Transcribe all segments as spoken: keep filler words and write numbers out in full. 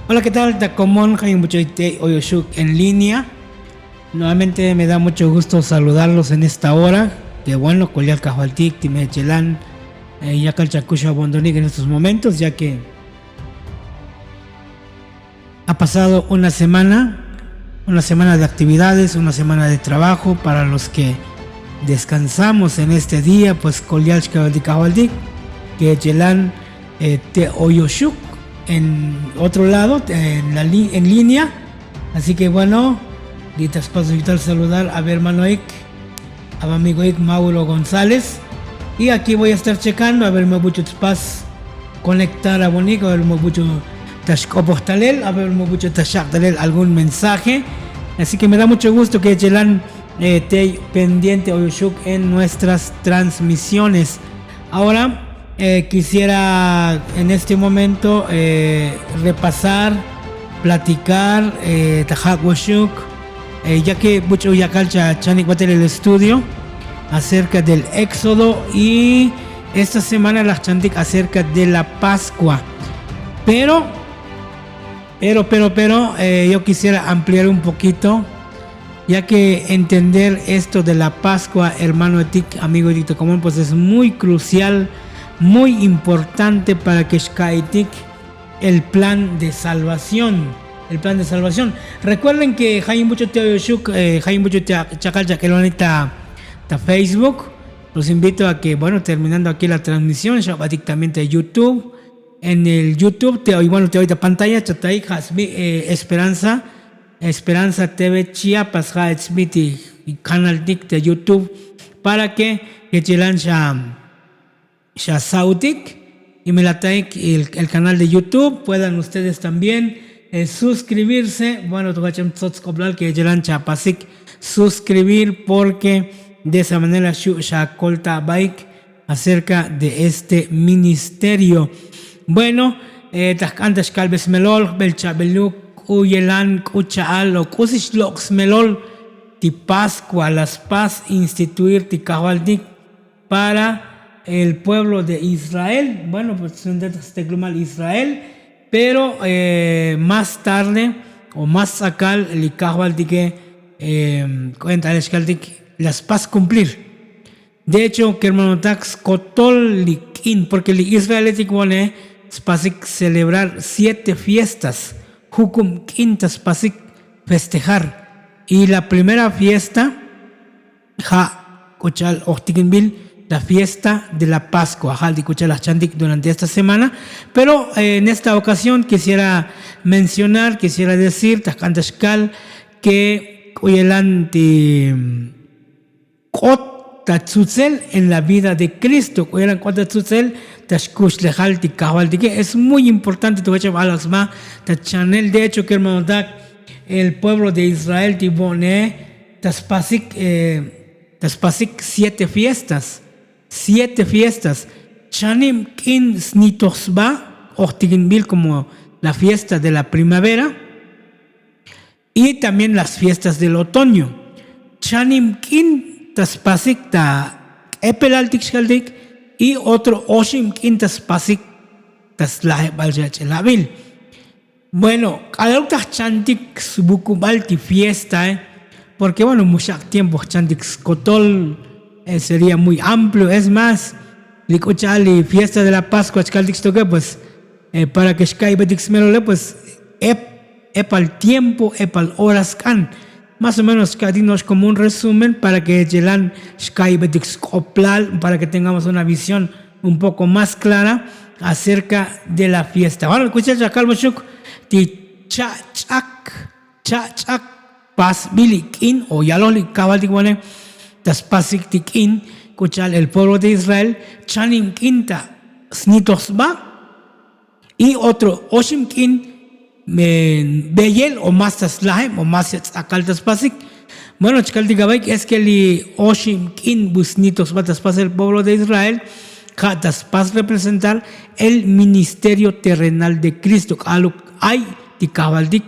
Hola, ¿qué tal? Takomon, jayun mucho te oyoxuk en línea. Nuevamente me da mucho gusto saludarlos en esta hora. Que bueno, kolial kajvaltik ti mechelan, eh, ya kalcha kuxo abondonik en estos momentos, ya que ha pasado una semana, una semana de actividades, una semana de trabajo para los que descansamos en este día, pues kolial xkajvaltik, kajvaltik, que chelan, eh, te oyoxuk en otro lado, en la li-, en línea. Así que bueno, li ta espacio vital saludar a mi hermano Ik, a mi amigo Ik, Mauro González. Y aquí voy a estar checando a ver me bucho tpas conectar a Bonik, a ver me bucho taxk'opojtalel, a ver me bucho taxak'talel algún mensaje. Así que me da mucho gusto que chelan, eh, te pendiente oyoxuk en nuestras transmisiones. Ahora, eh, quisiera en este momento, eh, repasar, platicar, eh, tajak'oxuk, eh, ya que mucho ya kalcha chanik batel el estudio acerca del Éxodo y esta semana la chantik acerca de la Pascua. Pero, pero, pero, pero, eh, yo quisiera ampliar un poquito, ya que entender esto de la Pascua, hermano Etik, amigo Etik Tocomón, pues es muy crucial, muy importante para que shkaitik el plan de salvación. El plan de salvación. Recuerden que hay mucho te oyoxuk, eh, hay mucho te chakal chakelonik ta, ta Facebook. Los invito a que, bueno, terminando aquí la transmisión, ya va directamente a YouTube. En el YouTube, te, y bueno, te oí la pantalla, chataik, Jasmine, eh, Esperanza, Esperanza T V Chiapas, ja, Smith y canal Nick de YouTube, para que, que chelan ya, ya sautik, y me la taik el, el canal de YouTube, puedan ustedes también, eh, suscribirse. Bueno, tu gachem tsots koblal que chelan ya pasik suscribir, porque de esa manera shu ya colta baik acerca de este ministerio. Bueno, eh, tajk'an ta xkalbe smelol, jbel chabeluk, k'u yelan, k'u cha'al, o k'u si xlok' smelol, ti Pascua, la spas instituir ti kajvaltik para el pueblo de Israel. Bueno, pues, steklumal Israel, pero, eh, más tarde, o más tz'akal, li kajvaltike, eh, cuenta, li xkaltik, la spas cumplir. De hecho, kermanotak, skotol li k'in, porque li israeletik vone spasik celebrar siete fiestas, jukub k'in ta spasik festejar. Y la primera fiesta, ja' k'u cha'al ojtikinbil, la fiesta de la Pascua, ja' li k'u cha'al la jchantik durante esta semana. Pero, eh, en esta ocasión quisiera mencionar, quisiera decir, ta jk'an ta xkal, que k'u yelan ti k'ot ta tzutzel en la vida de Cristo, k'u yelan k'ot ta tzutzel ta xkuxlejal ti kajvaltike. Es muy importante tu vecheb alak sba ta chanel. De hecho, kermanotak, el pueblo de Israel ti vone ta spasik, eh, ta spasik siete fiestas, siete fiestas. Chanib k'in snitoj sba, ojtikinbil como la fiesta de la primavera, y también las fiestas del otoño. Chanim k'in ta spasik ta k'epelaltik xkaltik, y otro oxib k'in ta spasik ta slajebal ch'elabil. Bueno, k'alal ta jchantik svukubal ti fiesta, eh, porque, bueno, muxak' tiempo jchantik skotol, eh, sería muy amplio. Es más, li k'u cha'al li fiesta de la Pascua chkaltik xtoke, pues, eh, para que xka'ybetik smelole, pues, ep, epal tiempo, epal hora sk'an. Más o menos xka'ytik no'ox como un resumen para que chelan xka'ybetik sk'oplal, para que tengamos una visión un poco más clara acerca de la fiesta. Bueno, k'u cha'al cha kalboxuk ti cha'ch'ak, cha'ch'ak pasbil li k'in o yaloj li kajvaltik vone ta spasik ti k'in, k'u cha'al el pueblo de Israel chanim k'in ta snitoj sba, y otro oxib k'in, eh, beyel o más ta slajeb o más ya tz'akal ta spasik. Bueno, chkaltik avaik, es que li oxib k'in bu snitoj sba ta spasik el pueblo de Israel ja' ta spas representar el ministerio terrenal de Cristo, k'aluk ay ti kajvaltik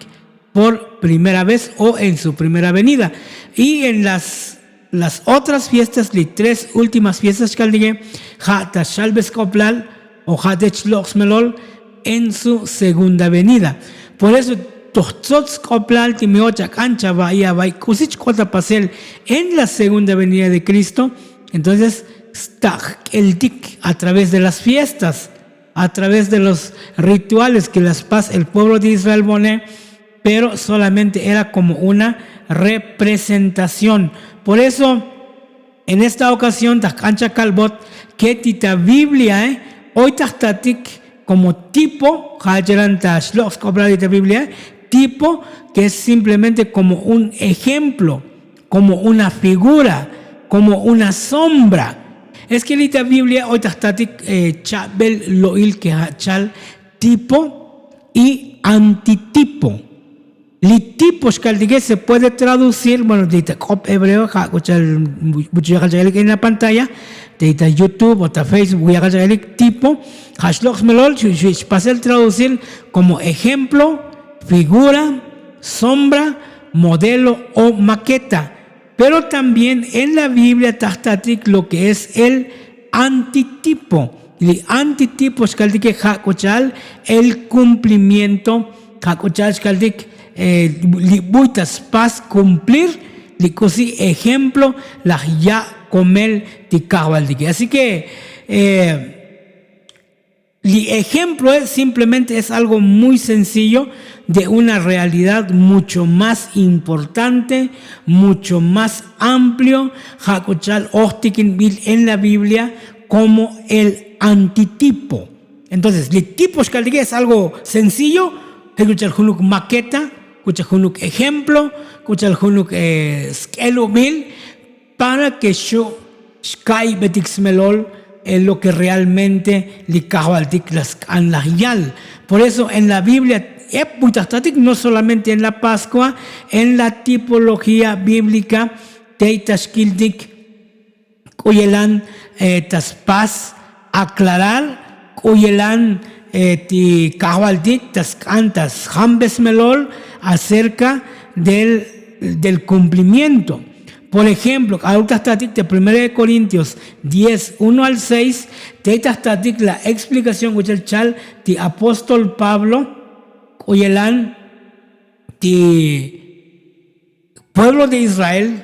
por primera vez o en su primera venida. Y en las, las otras fiestas, li tres últimas fiestas chkaltike, ja' ta xalbe sk'oplal o ja' te chlok' smelol en su segunda venida. Por eso tojtzotz k'oplal ti mi'och ak'an chava'i ava'i k'usi chk'ot apasel en la segunda venida de Cristo. Entonces stak'k'eltik a través de las fiestas, a través de los rituales que las pas el pueblo de Israel bone, pero solamente era como una representación. Por eso en esta okasión taj k'an chakalbot ke ti ta biblia oy taj tatik komo tipo ja' cheran ta xloq' sk'oplal li ta biblia tipo ke es simplemente komo un ejemplo, komo una figura, komo una sombra. Es ke li ta biblia oy taj tatik chabel lo'il ke ja' chal tipo y antitipo. Li tipo xkaltike se puede traducir bueno ti ta k'op hebreo ja' k'u chal buchuyakal chak'elik en la pantalla, ti ta youtube o ta facebook buyakal chak'elik tipo ja' xlok' smelol xpasel traducir komo ejemplo, figura, sombra, modelo o maqueta. Pero también en la biblia taj tatik lo ke es el antitipo. Li antitipo xkaltike ja' k'u chal el kumplimiento ja' k'u cha'al xkaltik li buy ta spas kumplir li k'usi ejemplo laj ya' komel ti kajvaltike. Así ke li ejemplo es simplemente es algo muy sencillo de una realidad mucho más importante, mucho más amplio ja' k'u cha'al ojtikinbil en la biblia komo el antitipo. Entonces li tipo xkaltike es algo sencillo. Jech k'u cha'al junuk maqueta, k'u cha'al junuk ejemplo, k'u cha'al junuk sk'elubil para ke xu' xka'iybetik smelol lo ke realmente li kajvaltik la sk'an laj yal. Por eso en la biblia ep buy taj tatik no solamente en la pascua, en la tipología bíblica tey ta xkiltik k'u yelan ta spas aklarar k'u yelan ti kajvaltik ta sk'an ta sjambesmelol acerka del kumplimiento. Por ejemplo k'aluk taj tatik ta primera de korintios diez uno al seis tey taj tatik la explikación k'u cha'al chal ti apóstol pablo k'u yelan ti pueblo de israel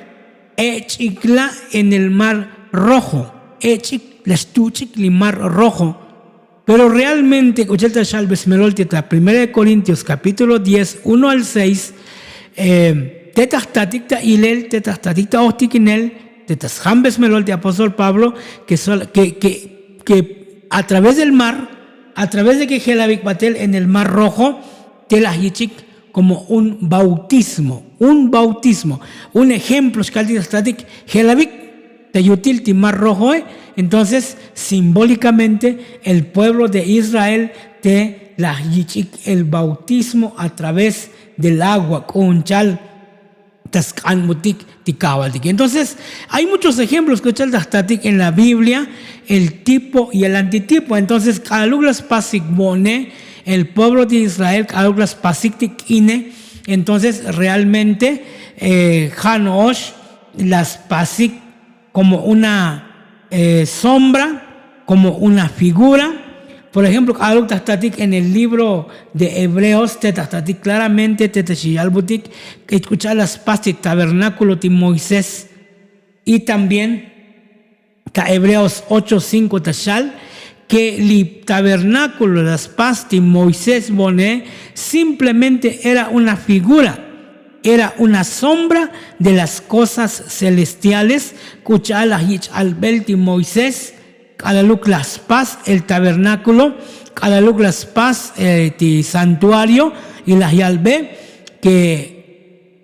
ech'ik la' en el mar rojo. Ech'ik la xtuch'ik li mar rojo. Pero realmente k'u cha'al ta xalbesmelol ti ta primera de korintios kapítulo diez uno al seis te taj tatik ta ilel te taj tatik ta ojtikinel te ta sjambesmelol ti apóstol pablo ke a través del mar a través de ke jelavik batel en el mar rojo te laj yich'ik komo un bautismo un bautismo. Un ejemplo xkaltik ta statik jelavik ta yutil ti mar rojoe. Entonces simbólikamente el pueblo de israel te laj yich'ik el bautismo a través del agua k'u un chal ta sk'anbutik ti kajvaltik. Entonces hay muchos ejemplos k'u cha'al ta jtatik en la biblia el tipo y el antitipo entonces k'aluk la spasik bo'ne el pueblo de israel k'aluk la spasik ti k'ine. Entonces realmente ja' no'ox la spasik komo una sombra komo una figura. Por ejemplo k'aluk ta jtatik en el libro de hebreos te ta jtatik klaramente te ta xiyalbutik k'uch'al la spas ti tabernákulo ti moisés. Y también ta hebreos ocho cinko ta xal ke li tabernákulo la spas ti moisés bone simplemente era una figura, era una sombra de las kosas celestiales. K'ucha'al laj yich' albel ti moisés k'alaluk laj spas el tabernákulo k'alaluk laj spas ti santuario y laj yalbe ke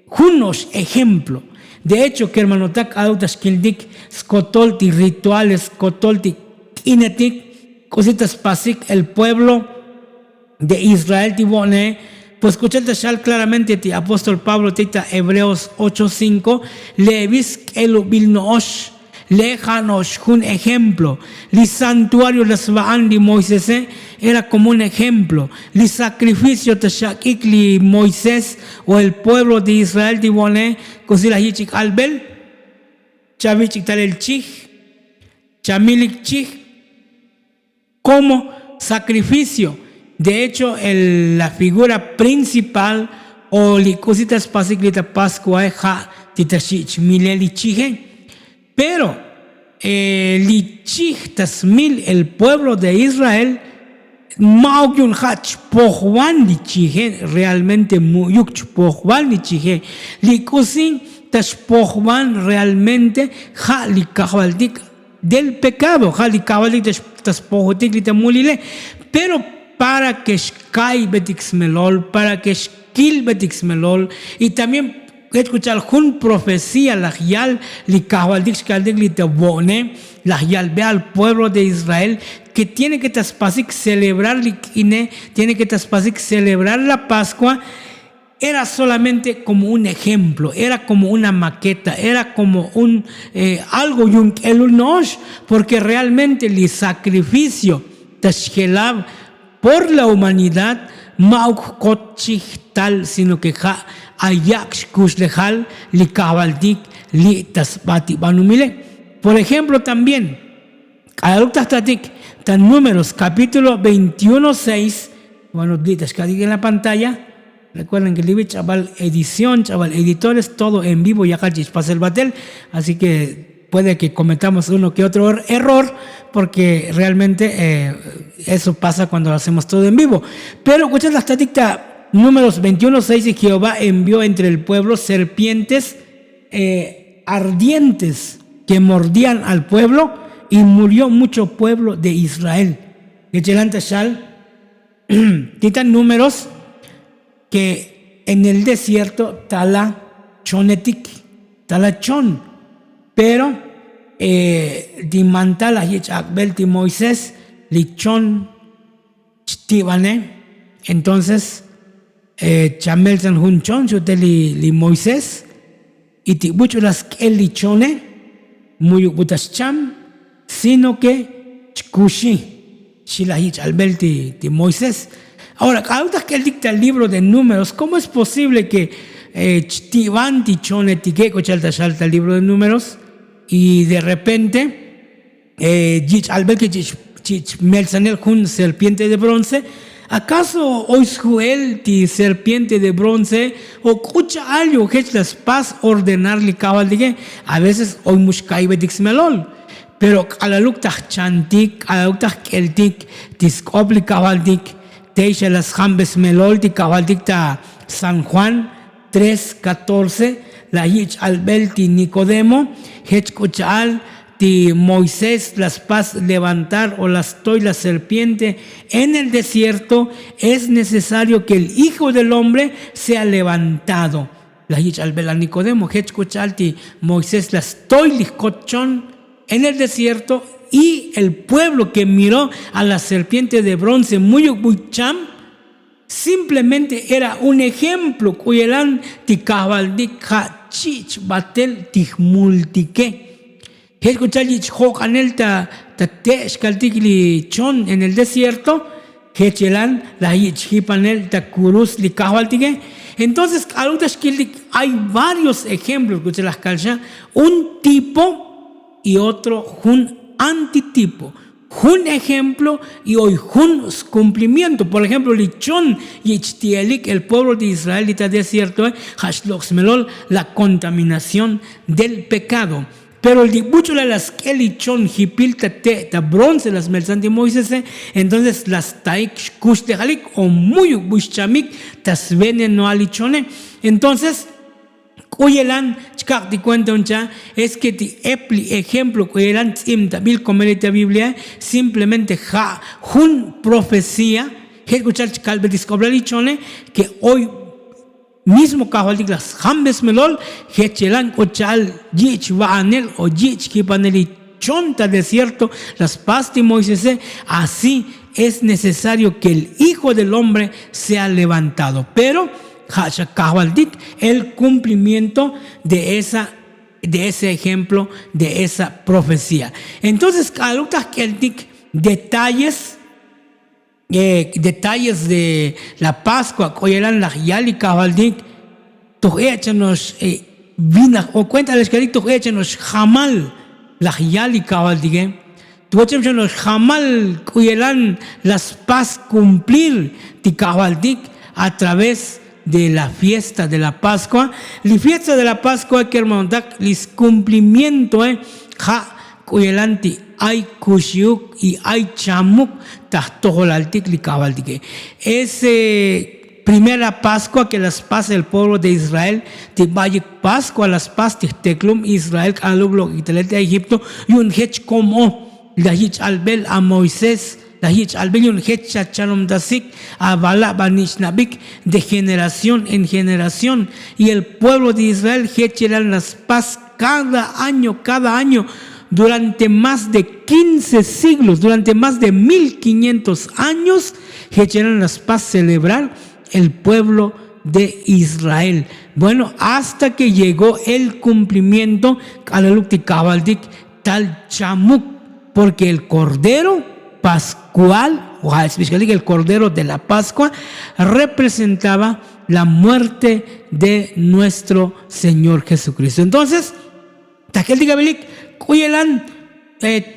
jun no'ox ejemplo. De hecho kermanotak k'aluk ta xkiltik skotol ti rituales skotol ti k'inetik k'usi ta spasik el pueblo de israel ti bo'ne. Pues k'ucha'al ta xal klaramente ti apóstol pablo ti ta hebreos ocho cinko le'evi sk'elubil no'ox. Le'e ja' no'ox jun ejemplo li santuario la sva'an li moisese era komo un ejemplo. Li sakrificio ta xak'ik li moisés o el pueblo de israel ti bo'ne k'usi laj yich'ik albel chavich'ik talel chij chamilik chij komo sakrificio. De hecho, la figura principal o li k'usi ta spasik li ta paskuae ja' ti ta xich' milel li chije. Pero li chij ta smil el pueblo de Israel, ma'uk yu'un ja' chpojvan li chije. Realmente mu'yuk chpojvan li chije. Li k'usi ta xpojvan realmente ja' li kajvaltik del pekado, ja' li kajvaltik ta spojotik li ta mulile. Pero para ke xka'ybetik smelol, para ke xkilbetik smelol, y también jech k'u cha'al jun profecía laj yal li kajvaltik xkaltik li ta vo'ne, laj yalbe al pueblo de Israel ke tiene ke ta spasik celebrar li k'ine, tiene ke ta spasik celebrar la paskua. Era solamente komo un ejemplo, era komo una maketa, era komo un algo yunk'elul no'ox. Porke realmente li sakrificio ta xjelab por la humanidad, ma'uk jkot chij tal sino ke ja' ayak' xkuxlejal li kajvaltik li' ta sba ti banumile. Por ejemplo también, k'aluk ta jtatik ta números kapítulo veintiuno seis. Bueno, li' ta xkatik en la pantalla. Rekuerden ke li' vi ch'abal edición, ch'abal editores, todo en vivo yakal chich' pasel batel. Así ke puede ke kometamos uno ke otro error, porke realmente eso pasa kuando lo hacemos todo en vivo. Pero k'u cha'al ta jtatik ta números veintiuno seis y jehová envió entre el pueblo serpientes ardientes ke mordian al pueblo, y murió mucho pueblo de israel. Jechelan ta xal ti ta números ke en el desierto tala chonetik, tala chon. Pero ti mantal laj yich' ak'bel ti moisés li chon chti'bane. Entonces chameltzan jun chon xu'tel li moisés, y ti buch'u la sk'el li chone, mu'yuk bu ta xcham, sino ke chkuxi. Xi laj yich' albel ti moisés. Ahora k'aluk ta jk'eltik ta libro de números, kómo es posible ke chti'ban ti chonetike? K'u cha'al ta xal ta libro de números. Y de repente yich' albel ke chich' meltzanel jun serpiente de bronce. Acaso oy sju'el ti serpiente de bronce? O k'u cha'al yu jech la spas ordenar li kajvaltike? A veces oy mu xka'ybetik smelol. Pero k'alaluk ta jchantik, k'alaluk ta jk'eltik ti sk'op li kajvaltik, tey xa la sjambe smelol ti kajvaltik ta san juan tres catorce, laj yich' albel ti nikodemo, jech k'u cha'al ti moisés la spas levantar o la stoy la serpiente en el desierto, es necesario ke el hijo del hombre sea levantado. Laj yich' albel a nikodemo, jech k'u cha'al ti moisés la stoy li jkot chon en el desierto, y el pueblo ke miró a la serpiente de bronce mu'yuk bu cham. Simplemente era un ejemplo k'u yelan ti kajvaltik ja' chich' batel ti jmultike. Jech k'u cha'al yich' jok'anel ta te' xkaltik li chon en el desierto, jech yelan laj yich' jipanel ta kurus li kajvaltike. Entonces k'aluk ta xkiltik, hay varios ejemplos k'u cha'al laj kalxa, un tipo y otro jun antitipo, jun ejemplo y oy jun skumplimiento. Por ejemplo li chon yich' ti'elik el pueblo de israel li ta desiertoe, ja' xlok' smelol la kontaminación del pekado. Pero li buch'u la la sk'el li chon jipil ta te' ta bronce la smeltzan ti moisese, entonces la staik xkuxlejalik o mu'yuk bu xchamik ta svenenoal li chone. Entonces k'u yelan chkak' ti kuenta un cha, es ke ti ep li ejemplo k'u yelan ts'imtabil komeli ta bibliae, simplemente ja' jun profecía. Jech k'u cha'al chkalbetik sk'oplal li chone ke oy mismo kajvaltik la sjambe smelol, jech yelan k'u cha'al yich' va'anel o yich' jipanel li chon ta desierto la spas ti moisese. Así es necesario ke el hijo del hombre sea levantado. Pero ja' xa kajvaltik el kumplimiento de esa de ese ejemplo, de esa profecía. Entonces k'aluk ta jk'eltik detalles detalles de la paskua k'u yelan laj yal li kajvaltik, toj echano'ox vinaj o kuenta la xkalik toj echano'ox jamal laj yal li kajvaltike. Tuochemxan no'ox jamal k'u yelan la spas kumplir ti kajvaltik a través de la fiesta de la paskua. Li fiesta de la paskua kermanotak li skumplimientoe ja' k'u yelan ti ay kuxiuk y ay chamuk ta jtojolaltik li kajvaltike. Ese primera paskua ke la spas el pueblo de israel ti bayik paskua la spas ti jteklum israel k'alaluk lok'ik talel ti egipto yu'un jech kom'o. La yich' albel a moisés la yich' albel yu'un jech xa chanomtasik a bala' ba nich'nabik de generación en generación. Y el pueblo de israel jech yelan la spas kada año kada año durante más de kince siglos durante más de mil kinientos años. Jech yelan la spas celebrar el pueblo de israel. Bueno, hasta ke llegó el kumplimiento k'alaluk ti kajvaltik tal chamuk, porke el kordero paskual o ja' sbixkalik el kordero de la paskua representaba la muerte de nuestro señor jesukristo. Entonces ta jk'eltik avilik k'u yelan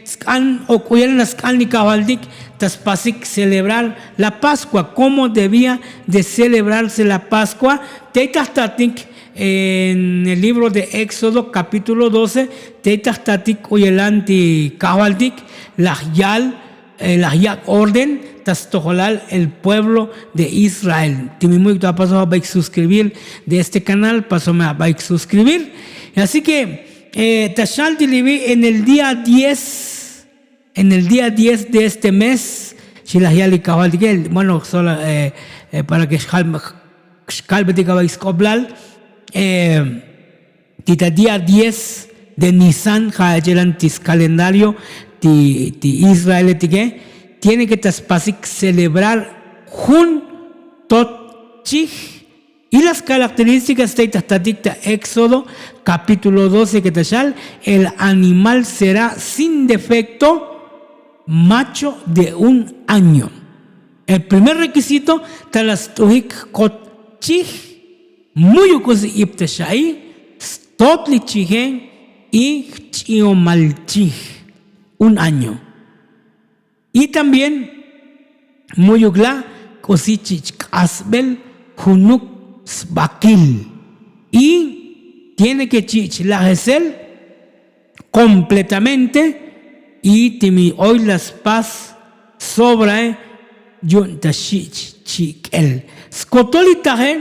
sk'an o k'u yelan la sk'an li kajvaltik ta spasik celebrar la paskua komo debía de celebrarse la paskua. Tey ta jtatik en el libro de éxodo kapítulo doce tey ta jtatik k'u yelan ti kajvaltik laj yal laj yak' orden ta stojolal el pueblo de israel. Ti mi mu'yuk to apaso abaik suskribir de este kanal paso me abaik suskribir. Así ke ta xal ti libi en el día diez en el día diez de este mes xi laj yal li kajvaltike bueno sola para ke xkalbetik abaik sk'oblal ti ta día diez de nisan ja' ech yelan ti skalendario ti israeletike tiene ke ta spasik celebrar jun tot chij. Y las karakterístikas tey ta jtatik ta éxodo kapítulo doce ke ta xal el animal será sin defecto macho de un año. El primer rekisito ta la st'ujik jkot chij mu'yuk k'usi ip ta xa'i stot li chije y jch'iomal chij un año. Y también mu'yuk la' k'usi chich' k'asbel junuk sbakil y tiene ke chich' lajesel kompletamente. Y ti mi oy la spas sobrae yu'un ta xich' chik'el skotol li taje.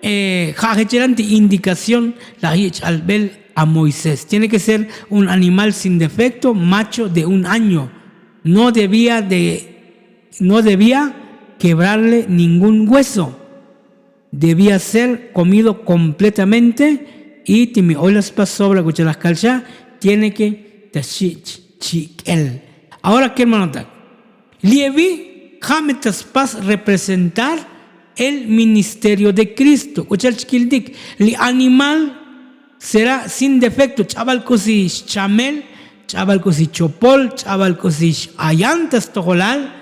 Ja' jech yelan ti indikación laj yich' albel a moisés tiene ke ser un animal sin defekto macho de un año. No debía de no debía kebrarle ningún hueso. Debía ser komido kompletamente y ti mi oy la spas sobra k'u cha' laj kalxa tiene ke ta xich' chik'el. Ahora kermanotak lievi ja' me ta spas representar el ministerio de kristo k'u cha'al chkiltik li animal será sin defekto ch'abal k'usi xchamel ch'abal k'usi chopol ch'abal k'usi x'ayan ta stojolal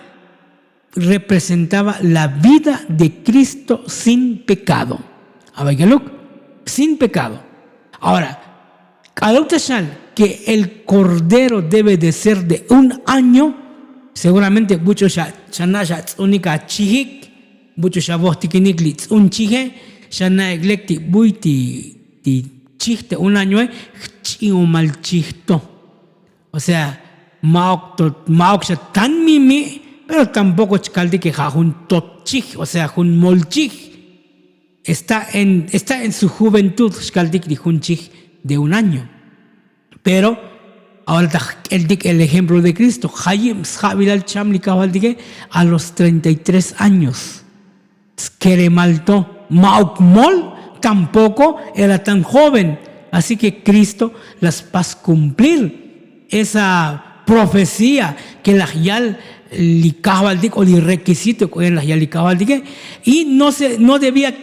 representaba la vida de kristo sin pekado. Abaik yaluk sin pekado. Ahora k'aluk ta xal ke el kordero debe de ser de un año. Seguramente buch'u xa na' xa tz'unik achijik buch'u xa vojtikinik li tz'un chije xa na' ek' lek ti buy ti chij te un añoe jch'iomal chij to. O sea ma'ok to ma'ok xa tan mimi' pero tampoko chkaltik ke ja' jun tot chij o sea jun mol chij. Está en su juventud xkaltik li jun chij de un año. Pero ahora ta jk'eltik el ejemplo de kristo jayib sja'bilal cham li kajvaltike a los treinta y tres años. Skeremal to ma'uk mol tampoko era tan joven. Así ke kristo la spas kumplir esa profecía ke laj yal li kajvaltik o li rekisito k'u yen laj yal li kajvaltike. Y no debía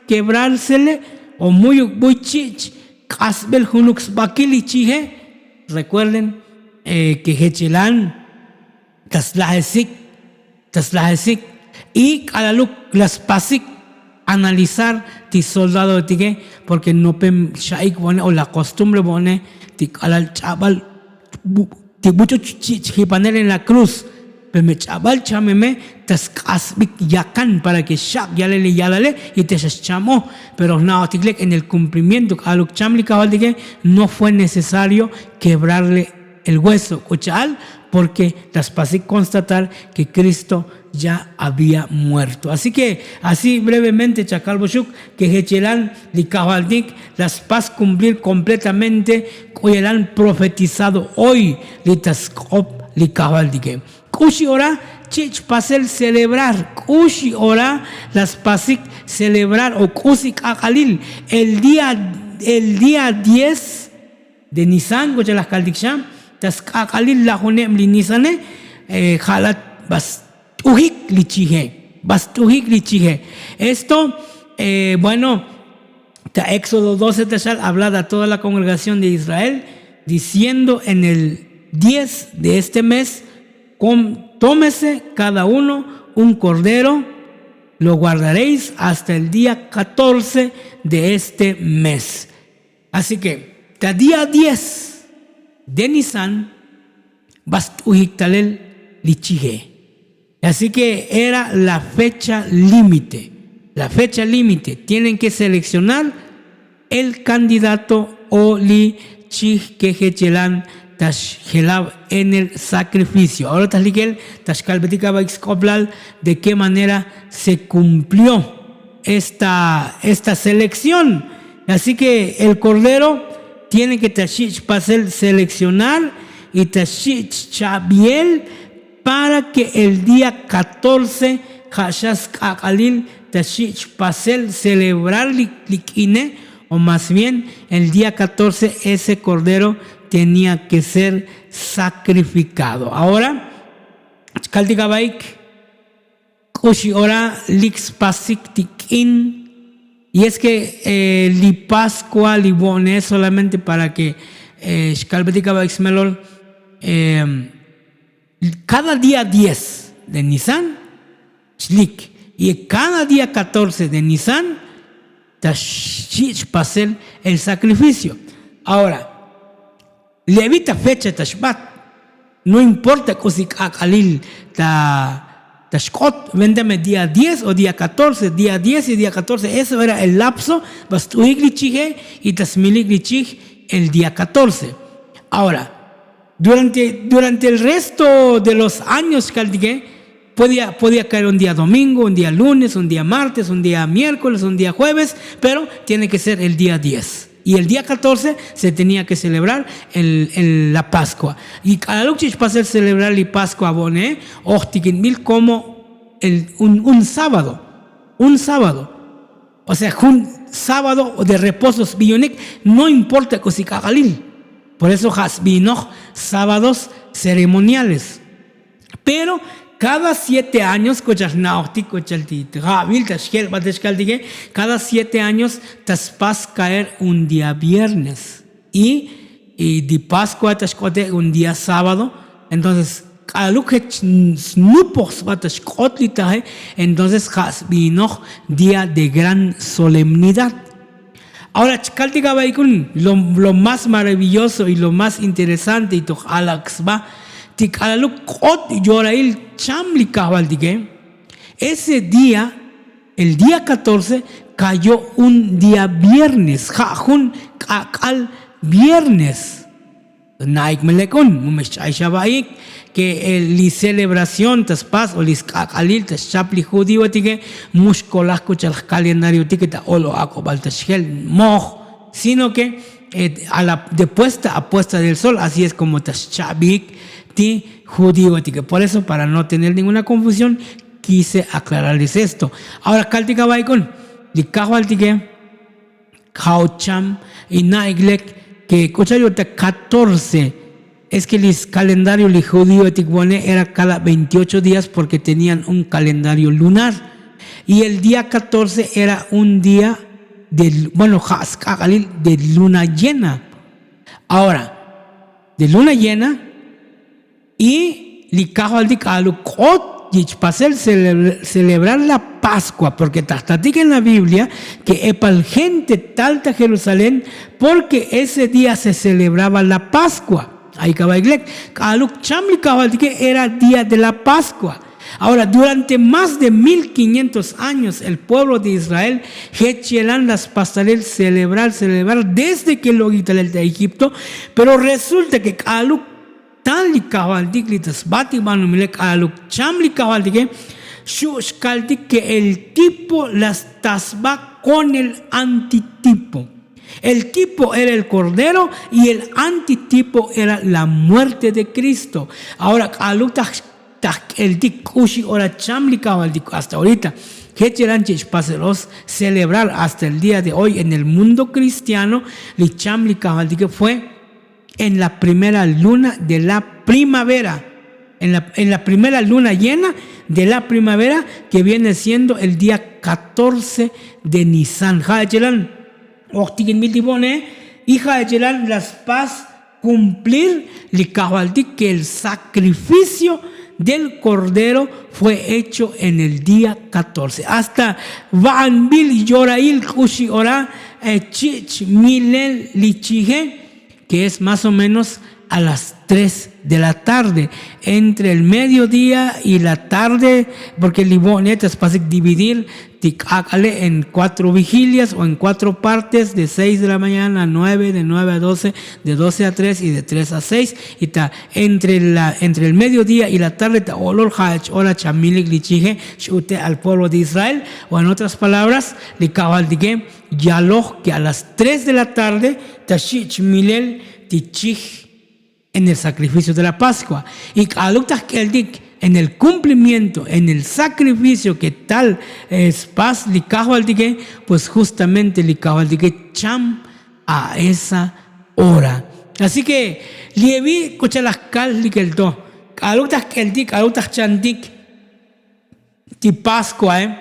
kebrársele o muyuk buy chich' k'asbel junuk sbakil li chije. Rekuerden ke jechelan ta slajesik ta slajesik y k'alaluk la spasik analizar ti soldadoetike. Porke nope xa'ik bo'one o la kostumbre bo'one ti k'alal ch'abal Ti buch'u chich' jipanel en la kruz. Pero me ch'abal chameme ta sk'asbik yakan para ke xak' yalel li yalale y te xa xchamo. Pero jna'otik lek en el kumplimiento k'aluk cham li kajvaltike, no fue necesario kebrarle el hueso k'u cha'al, porke ta spasik konstatar ke kristo ya había muerto. Así ke así brevemente chakalboxuk ke jechelan li kajvaltik la spas kumplir kompletamente k'u yelan profetizado hoy li ta sk'op li kajvaltike. K'uxi ora chich' pasel celebrar k'uxi ora la spasik celebrar o k'usi k'ak'alil el día el día diez de nisan k'u cha' laj kaltik xa ta sk'ak'alil lajuneb li nisane. Ja'lat bas t'ujik li chije. Bas t'ujik li chije. Esto bueno, ta éxodo doce ta xal hablad a toda la kongregación de israel diciendo en el diez de este mes, tómese cada uno un cordero, lo guardaréis hasta el día catorce de este mes. Así ke ta día diez de nisan bas t'ujik talel li chije. Así ke era la fecha límite. La fecha límite tienen ke selekcionar el kandidato o li chij ke jechelan ta xjelab en el sakrificio ahora ta jlikel ta xkalbetik abaik sk'oblal de ke manera se kumplió esta selekción. Así ke el kordero tiene ke ta xich' pasel selekcionar y ta xich' cha'biel para ke el día katorce ja' xa sk'ak'alil ta xich' pasel celebrar li k'ine. O más bien el día katorce ese kordero tenía ke ser sakrifikado ahora chkaltik abaik k'uxi ora lik spasik ti k'in. Y es ke li paskua li vo'ne solamente para ke xkalbetik abaik smelol. Kada día diez de nisan chlik y kada día katorce de nisan ta xich' pasel el sakrificio. Ahora li avita fecha ta xbat no importa k'usi k'ak'alil ta xk'ot vendame día diez o día katorce día diez y día katorce eso era el lapso. Bas t'ujik li chije y ta smilik li chij el día katorce. Ahora durante el resto de los años kaltike podía caer un día domingo un día lunes un día martes un día miércoles un día jueves, pero tiene ke ser el día diez y el día katorce se tenía ke celebrar la paskua. Y k'alaluk chich' pasel celebrar li paskua vo'ne ojtikinbil komo un sábado. Un sábado o sea jun sábado de reposo sbiyonik. No importa k'usi k'ak'alil. Por eso ja' sbinoj sábados ceremoniales. Pero kada siete años k'u chal jna'ojtik k'u chal ti ja'bil ta xjelbat ta xkaltike kada siete años ta spas kaer un día viernes y ti paskua ta xk'ote un día sábado. Entonces k'aluk jech snupoj sba ta xk'ot li taje entonces ja' sbinoj día de gran solemnidad. Ahora chkaltik abaik'un lo más maravilloso y lo más interesante y toj alak sba ti k'alaluk k'ot yorail cham li kajvaltike. Ese día el día katorce kayo' un día viernes ja' jun k'ak'al viernes. Na'ik me lek'un mu me xch'ay xaba'ik ke li celebración ta spas o li sk'ak'alil ta xchap li judíotike mu xkolaj k'u chal jkalendariootike ta ol o ak'ubal ta xjel moj. Sino ke de puesta a puesta del sol así es komo ta xcha'bik ti judíotike por eso para no tener ninguna konfusión kise aklararles esto. Ahora kaltik abaik'un li kajvaltike ja'ocham y na'ik lek ke k'u cha'al yu'un ta katorce. Es ke li skalendario li judíoetik vo'ne era kada veintiocho días porke tenían un kalendario lunar. Y el día katorce era un día bueno ja' sk'ak'alil de luna llena. Ahora de luna llena y li kajvaltik k'aluk k'ot yich' pasel celebrar la paskua porke ta jtatik en la biblia ke epal gente tal ta jerusalén porke ese día se celebraba la paskua. Ay kaba' iklek k'aluk cham li kajvaltike era día de la paskua. Ahora durante más de mil quinientos años el pueblo de israel jech yelan la spastalel celebrar celebrar desde ke lo'ik talel ta egipto. Pero resulta ke k'aluk tal li kajvaltik li ta sbatik banomile k'aluk cham li kajvaltike xu' xkaltik ke el tipo la stasba kon el antitipo. El tipo era el kordero y el antitipo era la muerte de kristo. Ahora k'aluk taj k'eltik k'uxi ora cham li kajvaltik hasta orita jech yelan chich paselos celebrar hasta el día de hoy en el mundo kristiano. Li cham li kajvaltike fue en la primera luna de la primavera, en la primera luna llena de la primavera, ke viene siendo el día katorce de nisán ja' echelan. Ojtikinbil ti bo'ne y ja' echelan la spas kumplir li kajvaltik ke el sakrificio del kordero fue hecho en el día katorce hasta va'anbil yorail k'uxi ora. Chich' milel li chije ke es más o menos a las tres de la tarde entre el mediodía y la tarde. Porke li vo'ne ta spasik dividir ti k'ak'ale en kuatro vigilias o en kuatro partes de seis de la mañana a nueve de nueve a doce, de doce a tres y de tres a seis. Y ta entre el mediodía y la tarde ta o'lol ja'ech ora chamilik li chije x'ute' al pueblo de israel. O en otras palabras li kajvaltike yaloj ke a las tres de la tarde ta xich' milel ti chij en el sakrificio de la paskua. Y k'aluk ta jk'eltik en el kumplimiento en el sakrificio ke tal spas li kajvaltike, pues justamente li kajvaltike cham a esa ora. Así ke li evi k'ucha' laj kal li kel to k'aluk ta jk'eltik k'aluk ta jchantik ti paskuae.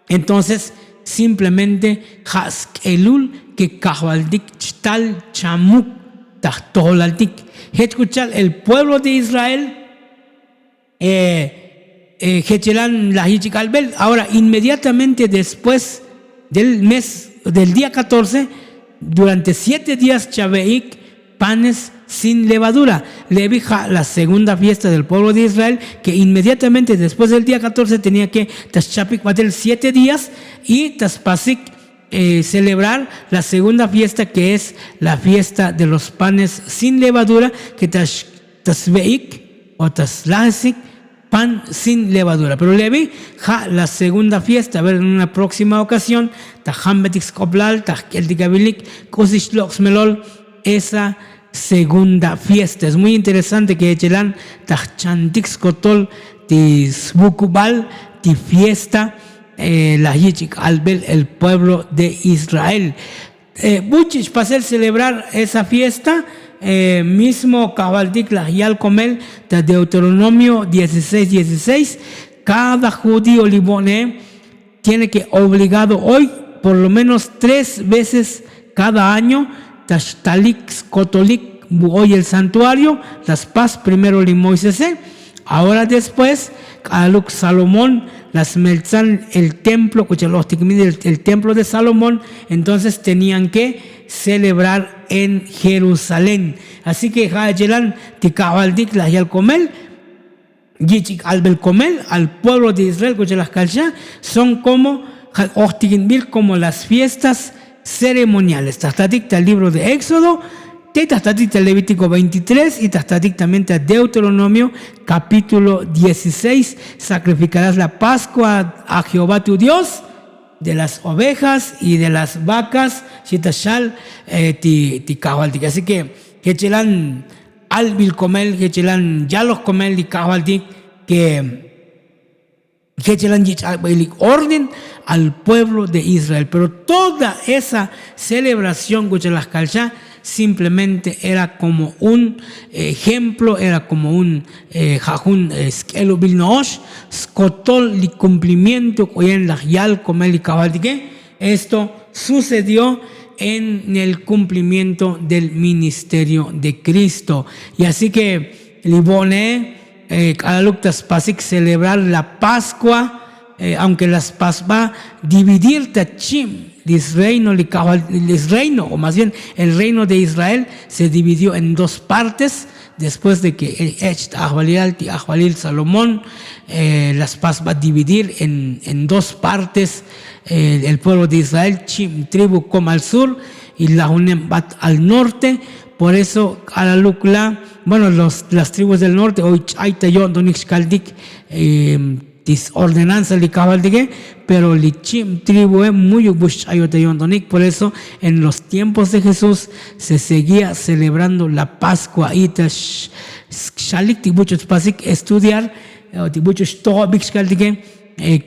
Entonces simplemente ja' sk'elul ke kajvaltik chtal chamuk ta jtojolaltik. Jech k'ucha'al el pueblo de israel jech yelan laj yich'ik albel ahora inmediatamente después del mes del día katorce durante siete días chave'ik panes sin levadura. Levi ja' la segunda fiesta del pueblo de israel ke inmediatamente después del día katorce tenia ke ta schapik batel siete días y ta spasik celebrar la segunda fiesta ke es la fiesta de los panes sin levadura ke ta sve'ik o ta slajesik pan sin levadura pero levi ja' la segunda fiesta ver en una próxima okasión ta jambetik sk'oplal ta jk'eltik avilik k'usi xlok' smelol esa segunda fiesta es muy interesante ke echelan ta jchantik skotol ti svukubal ti fiesta laj yich'ik albel el pueblo de israel. Buchich pasel celebrar esa fiesta mismo kajvaltik laj yal komel ta deuteronomio dieciséis dieciséis. Kada judío li bo'ne tiene ke obligado hoy por lo menos tres veces kada año ta xtalik skotolik bu hoy el santuario. La spas primero li moisese ahora después k'aluk salomón la smeltzan el templo k'ucha' lojtik minil el templo de salomón. Entonces tenian ke celebrar en jerusalén. Así ke ja' echelan ti kajvaltik laj yal komel yich'ik albel komel al pueblo de israel k'ucha' laj kalxa son komo ja' ojtikinbil komo las fiestas ceremoniales ta jtatik ta libro de éxodo te ta jtatik ta levítiko veintitrés y ta jtatik también ta deuteronomio kapítulo dieciséis. Sakrifikarás la paskua a jehová tu dios de las ovejas y de las vakas xita xal ti kajvaltik así ke jechelan albil komel jechelan yaloj komel li kajvaltik ke jechelan yich'akbailik orden al pueblo de israel pero toda esa celebración k'ucha' laj kalxa simplemente era komo un ejemplo era komo un ja' jun sk'elubil no'ox skotol li kumplimiento k'u yan laj yal komel li kajvaltike. Esto sucedió en el kumplimiento del ministerio de kristo. Y así ke li bo'ne k'alaluk ta spasik celebrar la paskua aunke la spasba dividir ta chib li sreino li kajval li sreino o mas bien el reino de israel se dividió en dos partes. Después de ke ech' ta ajvalilal ti ajvalil salomón la spasba dividir en dos partes el pueblo de israel chib tribu kom al sur y lajunem bat al norte. Por eso k'alaluk la bueno las tribus del norte oy ch'ay ta yo'ntonik xkaltik ti sordenanza li kajvaltike. Pero li chib tribue muyuk bu xch'ayot ta yo'ntonik por eso en los tiempos de jesús se seguía celebrando la paskua y ta xalik ti buch'u tpasik estudiar ti buch'u xtojobik xkaltike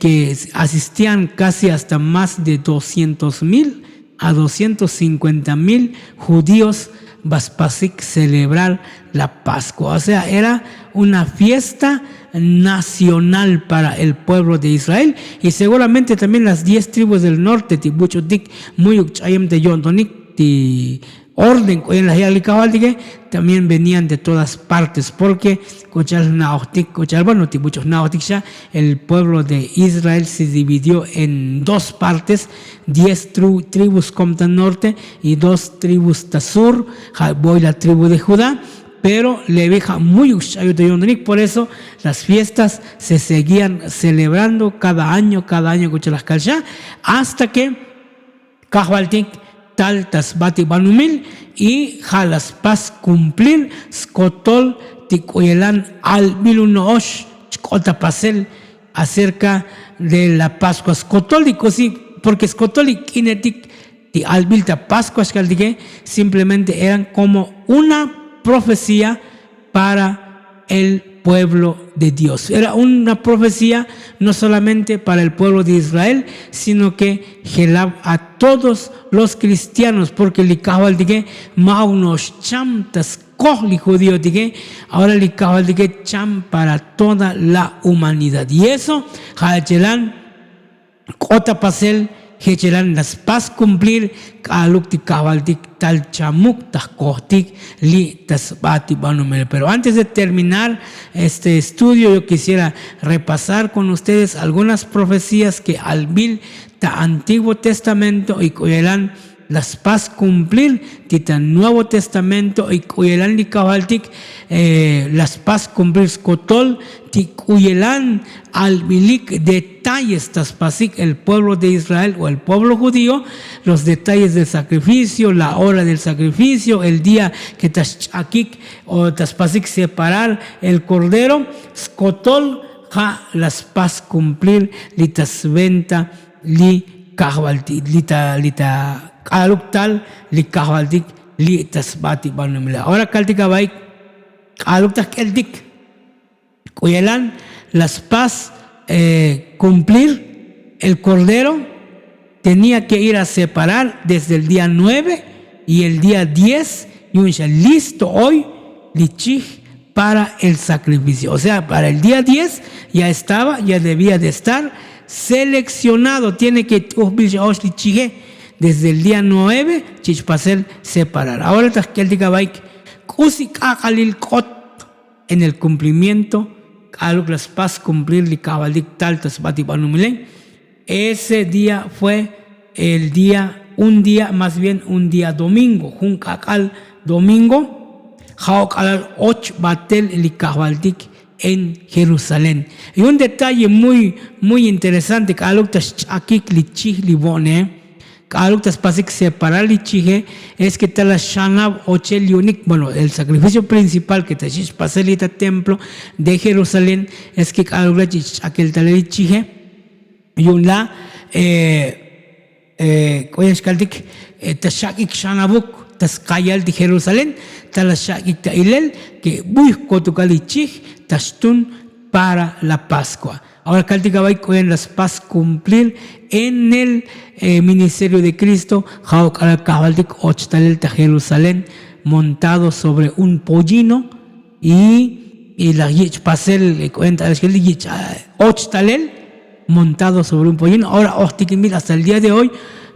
ke asistían kasi hasta más de doscientos mil a doscientos cinkuenta mil judíos baspasik celebrar la paskua o sea era una fiesta nacional para el pueblo de israel. Y seguramente también las diez tribus del norte ti buch'utik muyuk ch'ayem ta yo'ntonik ti orden k'u yen laj ya'lik kajvaltike también venían de todas partes porke k'u cha'al jna'ojtik k'u cha'al bueno ti buch'u jna'ojtik xa el pueblo de israel se dividió en dos partes. Diez tribus kom ta norte y dos tribus ta sur. Ja' boy la tribu de judá pero levi ja' muyuk xch'ayot ta yo'ntonik por eso las fiestas se seguían celebrando cada año cada año k'u cha'al laj kal xa hasta ke kajvaltik tal ta sba ti banumil y ja' la spas kumplir skotol ti k'u yelan albil uno'ox chk'ot ta pasel acerka de la paskua skotol ti k'usi porke skotol ti k'inetik ti albil ta paskua xkaltike simplemente eran komo una profecía para el pueblo de dios era una profecía no solamente para el pueblo de israel sino ke jelab a todos los kristianos porke li kajvaltike ma' uno'ox cham ta skoj li judiotike. Ahora li kajvaltike cham para toda la humanidad y eso ja' chelan k'ot ta pasel jechelan la spas kumplir k'aluk ti kajvaltik tal chamuk ta jkojtik li' ta sba ti banumil pero antes de terminar este estudio yo kisiera repasar kon ustedes algunas profecías ke albil ta antiguo testamento y k'u yelan la spas kumplir ti ta nuevo testamento y k'u yelan li kajvaltik la spas kumplir skotol ti k'u yelan albilik detalles ta spasik el pueblo de israel o el pueblo judío los detalles del sakrificio la hora del sakrificio el día ke ta xch'akik o ta spasik separar el kordero skotol ja' la spas kumplir li ta sventa li kajvaltik li ta li ta k'aluk tal li kajvaltik li' ta sba ti banumilal ahora kaltik avaik k'aluk ta jk'eltik k'u yelan la spas kumplir el kordero tenia ke ir a separar desde el día nueve y el día diez yu'un xa listo oy li chij para el sakrificio o sea para el día diez ya estaba ya debía de estar selekcionado tiene ke t'ujbil xa ox li chije desde el día nueve chich' pasel separar ahora ta jk'eltik avaik k'usi k'ak'alil k'ot en el kumplimiento k'aluk la spas kumplir li kajvaltik tal ta sba ti banumile. Ese día fue el día un día mas bien un día domingo jun k'ak'al domingo ja' ok'alal och batel li kajvaltik en jerusalén. Y un detalle muy muy interesante k'aluk ta xch'akik li chij li vo'ne k'aluk ta spasik separar li chije es ke ta la xanab ochel yu'unik bueno el sakrificio principal ke ta xich' pasel li ta templo de jerusalén es ke k'aluk la chich' ch'akel talel li chije yu'un la k'u yan xkaltik ta xak'ik xanabuk ta skayal ti jerusalén ta la xak'ik ta ilel ke buy jkotukal li chij ta xtun para la paskua. Ahora kaltik avaik k'u yan la spas kumplir en el ministerio de kristo ja' ok'alal kajvaltik och talel ta jerusalén montado sobre un pollino y la yich' pasel k'u yan ta alal xkaltik yich' och talel montado sobre un pollino ahora ojtikinbil hasta el día de hoy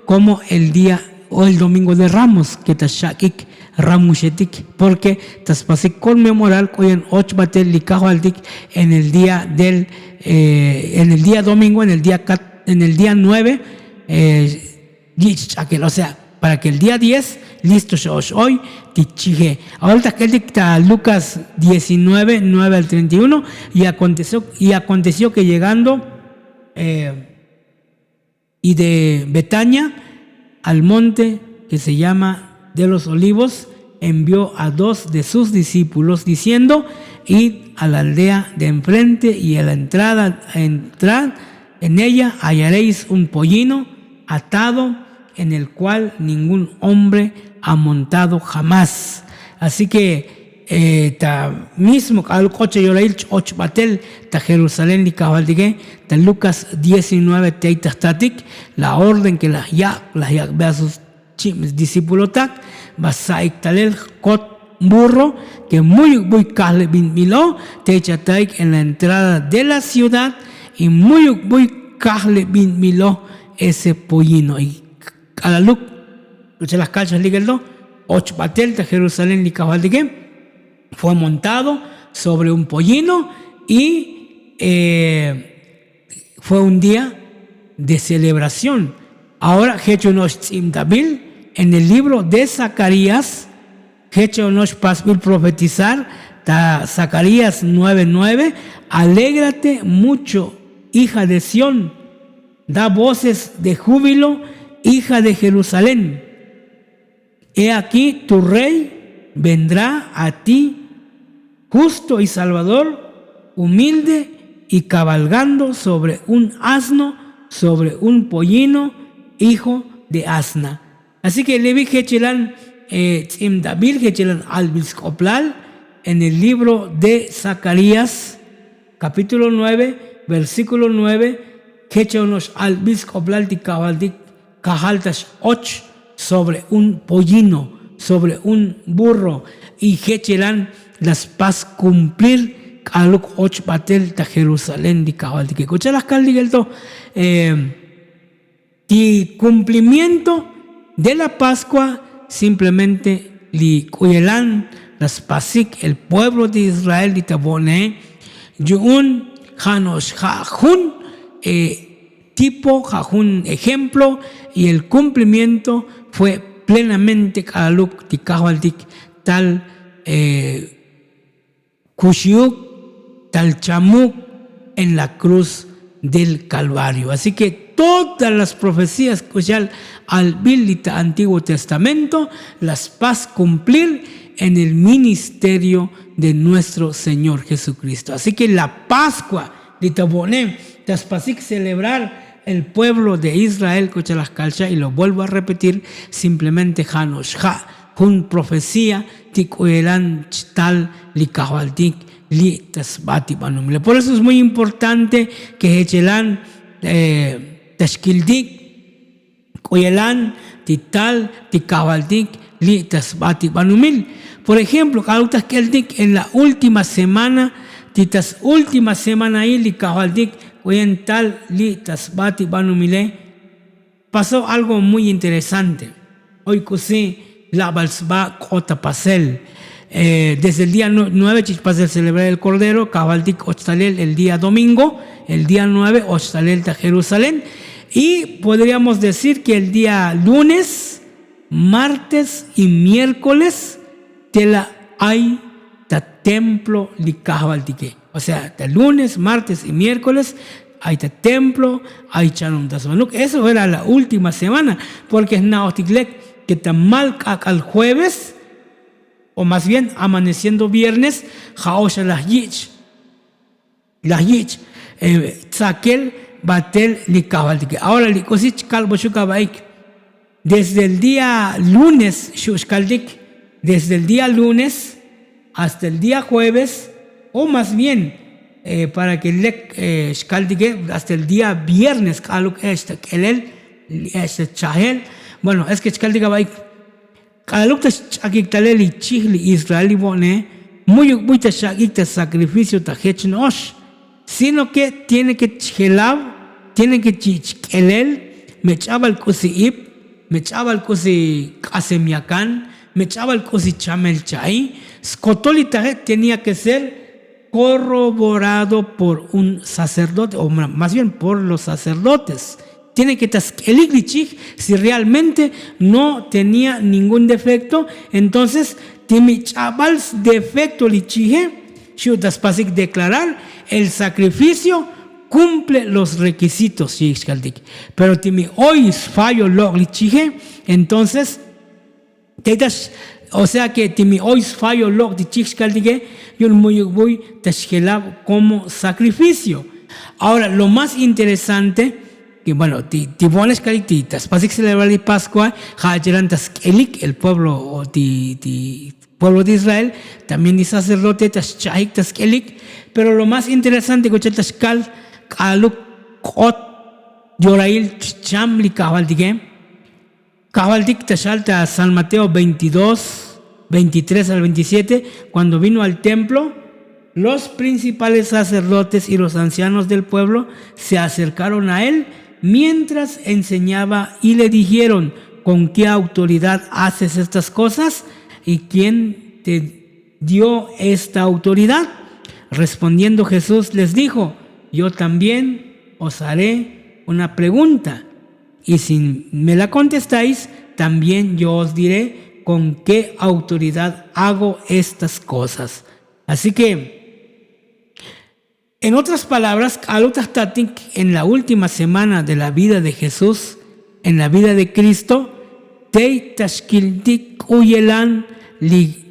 komo el día O el domingo de ramos ke ta xak'ik ramuxetik, porke ta spasik konmemoral k'o yan och batel li kajvaltik en el día del en el día domingo en el día en el día nueve. Yich' ch'akel o sea para ke el día diez listo xa ox oy ti chije. Ahora ta k'eltik ta lukas diecinueve nueve al treinta y uno. Y aconteció ke llegando y de betania al monte ke se llama de los olivos, envió a dos de sus discípulos diciendo: id a la aldea de enfrente y a la entrada entrad en ella hallaréis un pollino atado en el kual ningún hombre ha montado jamás. Así ke ta mismo k'aluk k'o che yorail ch-och batel ta jerusalén li kajvaltike. Ta lukas diecinueve tey ta jtatik la orden ke laj yak' laj yak'be a sus chib discípulotak ba sa'ik talel jkot burro ke muyuk buy kajlebinbilo tey chataik en la entrada de la ciudad. Y muyuk buy kajlebinbilo ese pollino y k'alaluk k'uchalaj kalchaj likel to och batel ta jerusalén li kajvaltike. Fue montado sobre un pollino y fue un día de celebración. Ahora jecho no'ox tz'imtabil en el libro de zacarías. Jecho no'ox pasbil profetizar ta zacarías nueve nueve. Alégrate mucho, hija de sión. Da voces de júbilo, hija de jerusalén. He aquí tu rey vendrá a ti, justo y salvador, humilde y cabalgando sobre un asno, sobre un pollino, hijo de asna. Así ke levi jechelan tz'imtabil jechelan albil sk'oplal en el libro de zacarías, capítulo nueve, versíkulo nueve. Jecho no'ox albil sk'oplal ti kajvaltik kajal ta x'och sobre un pollino, sobre un burro. Y jechelan la spas kumplir k'aluk och batel ta jerusalén li kajvaltike k'uchalaj kaltik el to ti kumplimiento de la paskua. Simplemente li k'uyelan la spasik el pueblo de israel li ta vo'ne yu'un ja' no'ox ja' jun tipo ja' jun ejemplo. Y el kumplimiento fue plenamente k'alaluk ti kajvaltik tal kuxiuk tal chamuk en la kruz del kalvario. Así ke todas las profecías k'uxal albil li ta antiguo testamento la spas kumplir en el ministerio de nuestro señor jesukristo. Así ke la paskua li ta vo'ne ta spasik celebrar el pueblo de israel k'uchalaj kalcha y lo vuelvo a repetir, simplemente ja' no'ox ja' jun profecía ti k'uyelan chtal li kajvaltik li' ta sba ti banumile por eso es muy importante ke jechelan ta xkiltik k'uyelan ti tal ti kajvaltik li' ta sba ti banumil. Por ejemplo k'aluk ta jk'eltik en la última semana ti ta súltima semanail li kajvaltik k'uyen tal li' ta sba ti banumile. Pasó algo muy interesante. Oy k'usi labal sba k'o ta pasel desde el día nueve chich pasel celebrar el kordero kajvaltik och talel el día domingo el día nueve och talel ta jerusalén. Y podríamos decir ke el día lunes, martes y miérkoles te la ay ta templo li kajvaltike. O sea ta lunes martes y miérkoles ay ta templo ay chanom ta sbanuk eso era la última semana. Porke jna'ojtik lek ke ta mal k'ak'al jueves o más bien amaneciendo viernes ja' oxa laj yich' laj yich' tzakel batel li kajvaltike. Ahora li k'usi chkalboxuk abaik desde el día lunes xu' xkaltik desde el día lunes hasta el día jueves o más bien para ke lek xkaltike hasta el día viernes k'aluk ech' ta k'elel ech' ta chajel. Bueno es ke chkaltik abaik k'aluk ta xch'akik talel li chij li israel li vo'ne muyuk buy ta xak'ik ta sakrificio ta jech no'ox sino ke tiene ke chjelab tiene ke chich' k'elel me ch'abal k'usi ib me ch'abal k'usi k'asem yakan, me ch'abal k'usi chamel cha'i, skotol li taje' tenía ke ser korroborado por un sacerdote o más bien por los sacerdotes. Tiene ke ta sk'elik li chij. Si realmente no tenía ningún defekto, entonces ti mi ch'abal sdefekto li chije, xu' ta spasik deklarar el sakrificio kumple los rekisitos xi xkaltik. Pero ti mi oy sfallo lok' li chije, entonces tey tax, o sea ke ti mi oy sfallo lok' ti chij xkaltike, yu'un muyuk' buy ta xjelab komo sakrificio. Ahora lo más interesante, ke bueno ti vo'ne xkaltik ti ta spasik celebrar li paskua, ja' cheran ta sk'elik el pueblo o ti pueblo de Israel, también li sacerdote ta xchajik ta sk'elik. Pero lo más interesante k'uchel ta xkal k'aluk k'ot yorail chcham li kajvaltike. Kajvaltik ta xal ta san mateo veintidós, veintitrés al veintisiete, cuando vino al templo, los principales sacerdotes y los ancianos del pueblo se acercaron a él mientras enseñaba y le dijeron: ¿con qué autoridad haces estas cosas? ¿Y quién te dio esta autoridad? Respondiendo Jesús les dijo: yo también os haré una pregunta, y si me la contestáis, también yo os diré con qué autoridad hago estas cosas. Así que, en otras palabras, k'aluk ta jtatik en la última semana de la vida de Jesús, en la vida de Cristo, tey ta xkiltik k'u yelan li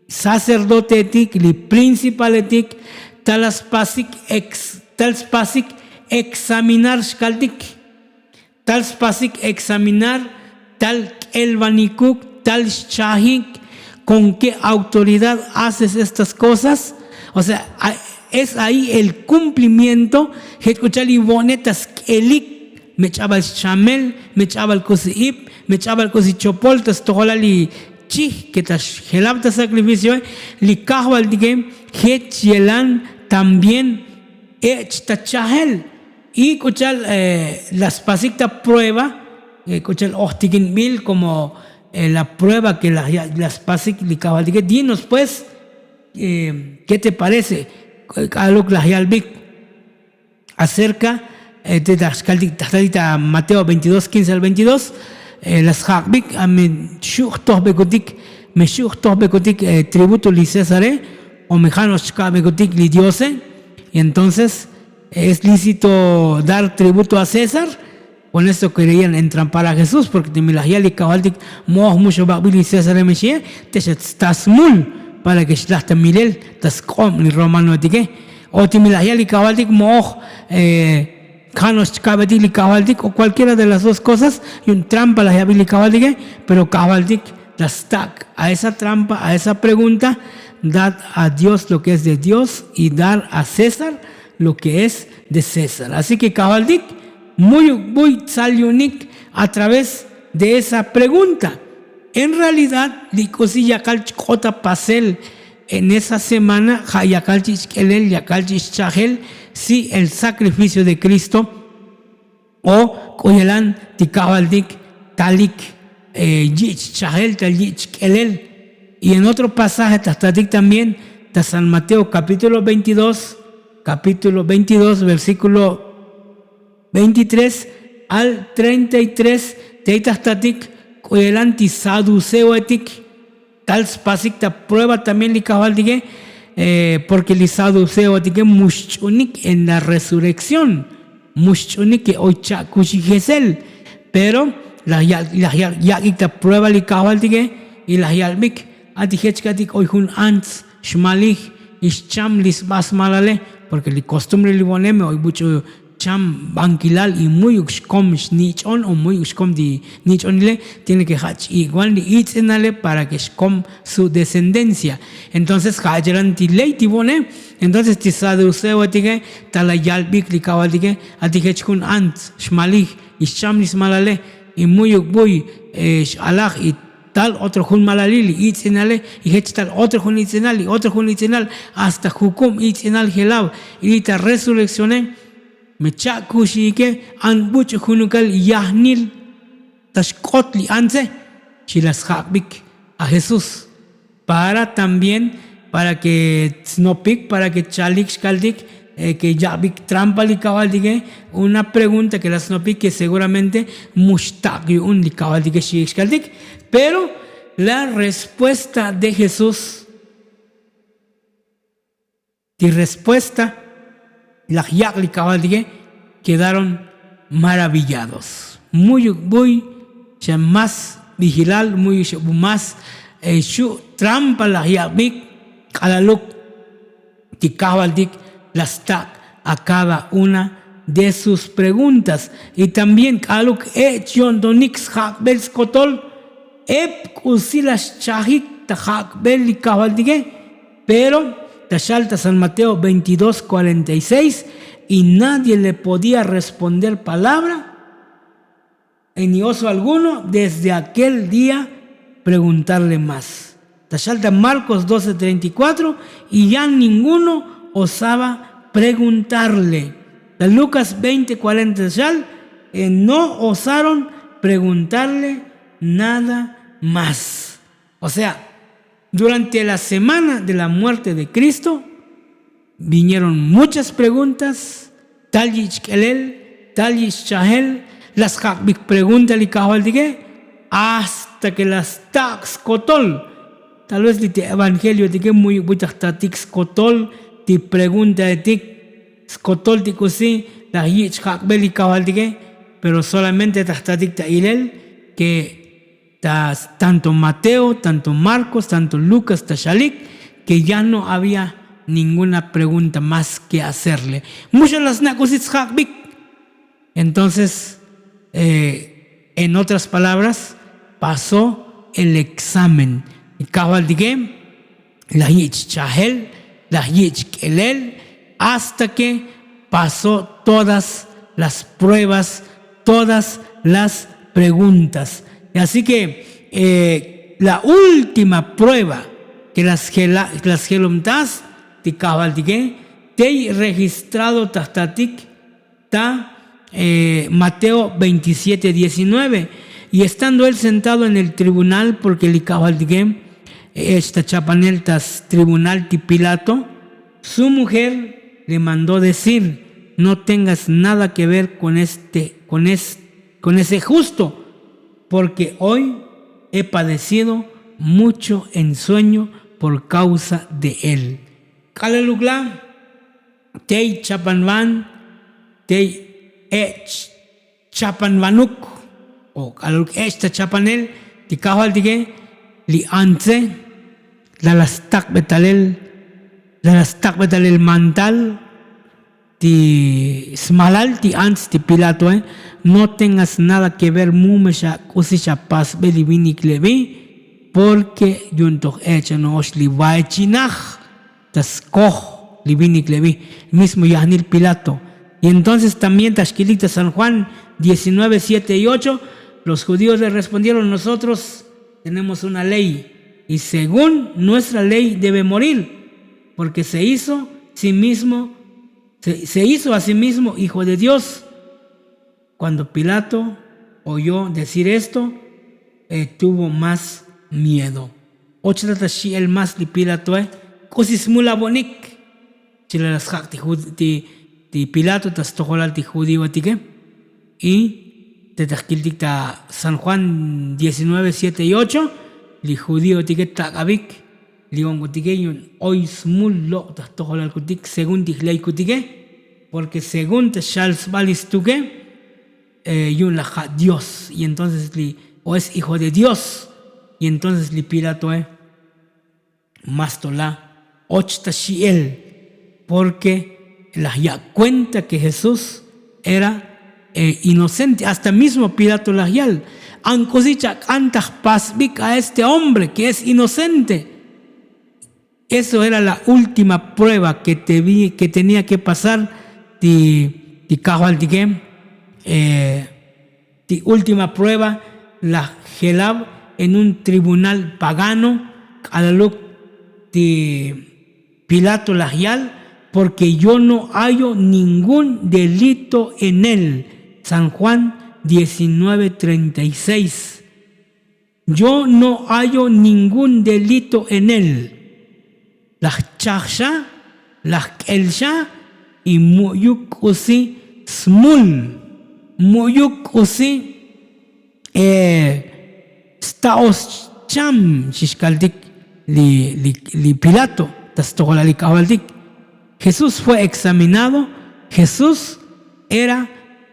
sacerdoteetik, li principaletik, tal spasik ex tal spasik examinar xkaltik, tal spasik examinar, tal k'elvanikuk, tal xchajik, con qué autoridad haces estas cosas. O sea, es ahí el cumplimiento. Jech k'u cha'al ivo'ne ta sk'elik, me ch'abal xchamel, me ch'abal k'usi ib, me ch'abal k'usi chopol ta stojolal li chij ke ta xjelab ta sakrificioe, li kajvaltike jech yelan también ech' ta chajel. Y k'u cha'al la spasik ta prueba, k'u cha'al ojtikinbil komo la prueba ke la spasik li kajvaltike. Dinos pues, ¿qué te parece? K'aluk laj yalbik acerca, te ta xkaltik ta jtatik ta mateo veintidós quince al veintidós, la sjak'bik a me xu' jtojbekutik, me xu' jtojbekutik tributo li césare, o me ja' no'ox chka'bekutik li diose. Y entonces, es lícito dar tributo a césar? Con esto querían entrampar a jesús, porque ti mi laj yal li kajvaltik mo'oj mu xobak'bil li césare me xie, te xa sta smul para ke xlaj ta milel ta sk'ob li romanoetike. O ti mi laj yal li kajvaltik mo'oj ja' no'ox chka'betik li kajvaltik o cualquiera de las dos cosas, yu'un trampa laj yabil li kajvaltike. Pero kajvaltik la stak' a esa trampa, a esa pregunta: dad a dios lo ke es de dios y dar a césar lo ke es de césar. Así ke kajvaltik, muyuk' buy tzal yu'unik a través de esa pregunta. En realidad li k'usi yakal chk'ot ta pasel en esa semana, ja' yakal chich' k'elel, yakal chich' chajel, si el sakrificio de kristo o k'u yelan ti kajvaltik talik yich' chajel, tal yich' k'elel. Y en otro pasaje ta jtatik también, ta san mateo capítulo veintidós, capítulo veintidós versíkulo veintitrés al treinta y tres, tey ta jtatik k'u yelan ti saduceoetik, tal spasik ta prueba también li kajvaltike. Porke li saduceoetike mu xch'unik en la resurrekción, mu xch'unik ke oy cha'kuxijesel. Pero laj yak'ik ta prueba li kajvaltike, y laj yalbik: a ti jech ka'tik oy jun ants xmalij y xcham li sba smalale. Porke li kostumbre li vo'ne me oy buch'u cham bankilal y muyuk' xkom xnich'on o muyuk' xkom ti nich'onile, tiene ke ja' ch-ik'van li itz'inale para ke xkom su descendencia. Entonces ja' cheran ti ley ti vo'ne. Entonces ti saduceoetike ta la yalbik li kajvaltike: a ti jech jun ants xmalij y xcham li smalale, y muyuk' buy x'alaj y tal otro jun malalil li itz'inale, y jech tal otro jun itz'inal y otro jun itz'inal, hasta jukub itz'inal jelab. Y li ta resurrekcione me cha'kuxijike an buch'u junukal yajnil. ta xk'ot li antze. Xi la sjak'bik a jesús para también para ke tsnopik para ke chalik xkaltik ke yak'bik trampa li kajvaltike. Una pregunta ke la snopik ke seguramente mu xtak' yu'un li kajvaltike xi'ik xkaltik. Pero la respuesta de jesús ti respuesta laj yak' li kajvaltike quedaron maravillados. Mu'yuk buy xa más vijilal mu'yuk xa bu más xu' trampa laj yak'bik k'alaluk ti kajvaltik la stak' a cada una de sus preguntas. Y también k'alaluk ech' yo'ntonik sjak'bel skotol ep k'usi la xchajik ta jak'bel li kajvaltike. Pero ta xal ta san mateo veintidós cuarenta y seis y nadie le podía responder palabra ni oso alguno desde aquel día preguntarle más. Ta xal ta marcos doce treinta y cuatro y ya ninguno osaba preguntarle. Ta lucas veinte cuarenta ta xal no osaron preguntarle nada más. O sea, durante la semana de la muerte de cristo vinieron muchas preguntas tal yich' k'elel tal yich' chajel. La sjak'bik pregunta li kajvaltike hasta ke la stak' skotol. Tal vez li ti evangelio tike mu'yuk buy ta jtatik skotol ti pregunta etik skotol ti k'usi laj yich' jak'bel li kajvaltike. Pero solamente ta jtatik ta ilel ke ta tanto mateo tanto marcos tanto lucas ta xalik ke ya no había ninguna pregunta más ke hacerle. Muxa la sna' k'usi tsjak'bik. Entonces en otras palabras pasó el examen. Kajvaltike laj yich' chajel laj yich' k'elel hasta ke pasó todas las pruebas todas las preguntas. Así ke la última prueba ke la sjelomtas ti kajvaltike tey registrado ta jtatik ta mateo veintisiete diecinueve. Y estando él sentado en el tribunal porke li kajvaltike ech' ta chapanel ta tribunal ti pilato su mujer le mandó decir no tengas nada ke ver kon este kon este kon ese justo porke hoy he padecido mucho ensueño por kausa de él. K'alaluk la tey chapanvan tey ech' chapanvanuk o k'alaluk ech' ta chapanel ti kajvaltike li antze la la stak'be talel la la stak'be talel mantal ti smalal ti antz ti pilatoe. No tengas nada ke ver mu me xa k'usi xa pasbe li vinik levi porke yu'un toj ech' ano'ox li vaechinaj ta skoj li vinik levi. Mismo yajnil pilato y entonces también ta xkilik ta san juan diecinueve siete y ocho los judíos le respondieron nosotros tenemos una ley y según nuestra ley debe morir porke se hizo si mismo se hizo a si mismo hijo de dios. Kuando pilato oyó decir esto tuvo más miedo. Och ta ta xi'el más li pilatoe k'usi smul avo'nik. Chilal la sjak' ti pilato ta stojolal ti judíoetike y te ta jkiltik ta san juan diecinueve siete y ocho li judíoetike tak'avik li onk'utike yu'un oy smul lok' ta jtojolal kutik según ti jley kutike. Porke según ta xal sbal li stuke yu'un laj ja' dios y entonces li o es hijo de dios. Y entonces li pilatoe mas to la och ta xi'el porke laj yak' kuenta ke jesús era inocente hasta mismo pilato laj yal ank'usi chak'an ta jpasbik a este hombre ke es inocente. Eso era la última prueba ke tenia ke pasar ti kajvaltike. Ti última prueba laj jelab en un tribunal pagano k'alaluk ti pilato laj yal porke yo no hayo ningún delito en él. San juan diecinueve treinta y seis. Yo no hallo ningún delito en él. Laj chajxa, laj k'elxa, y mu'yuk k'usi smul, mu'yuk k'usi sta'os cham xixkaltik li pilato. Ta stojolal li kajvaltik, jesús fue examinado. Jesús era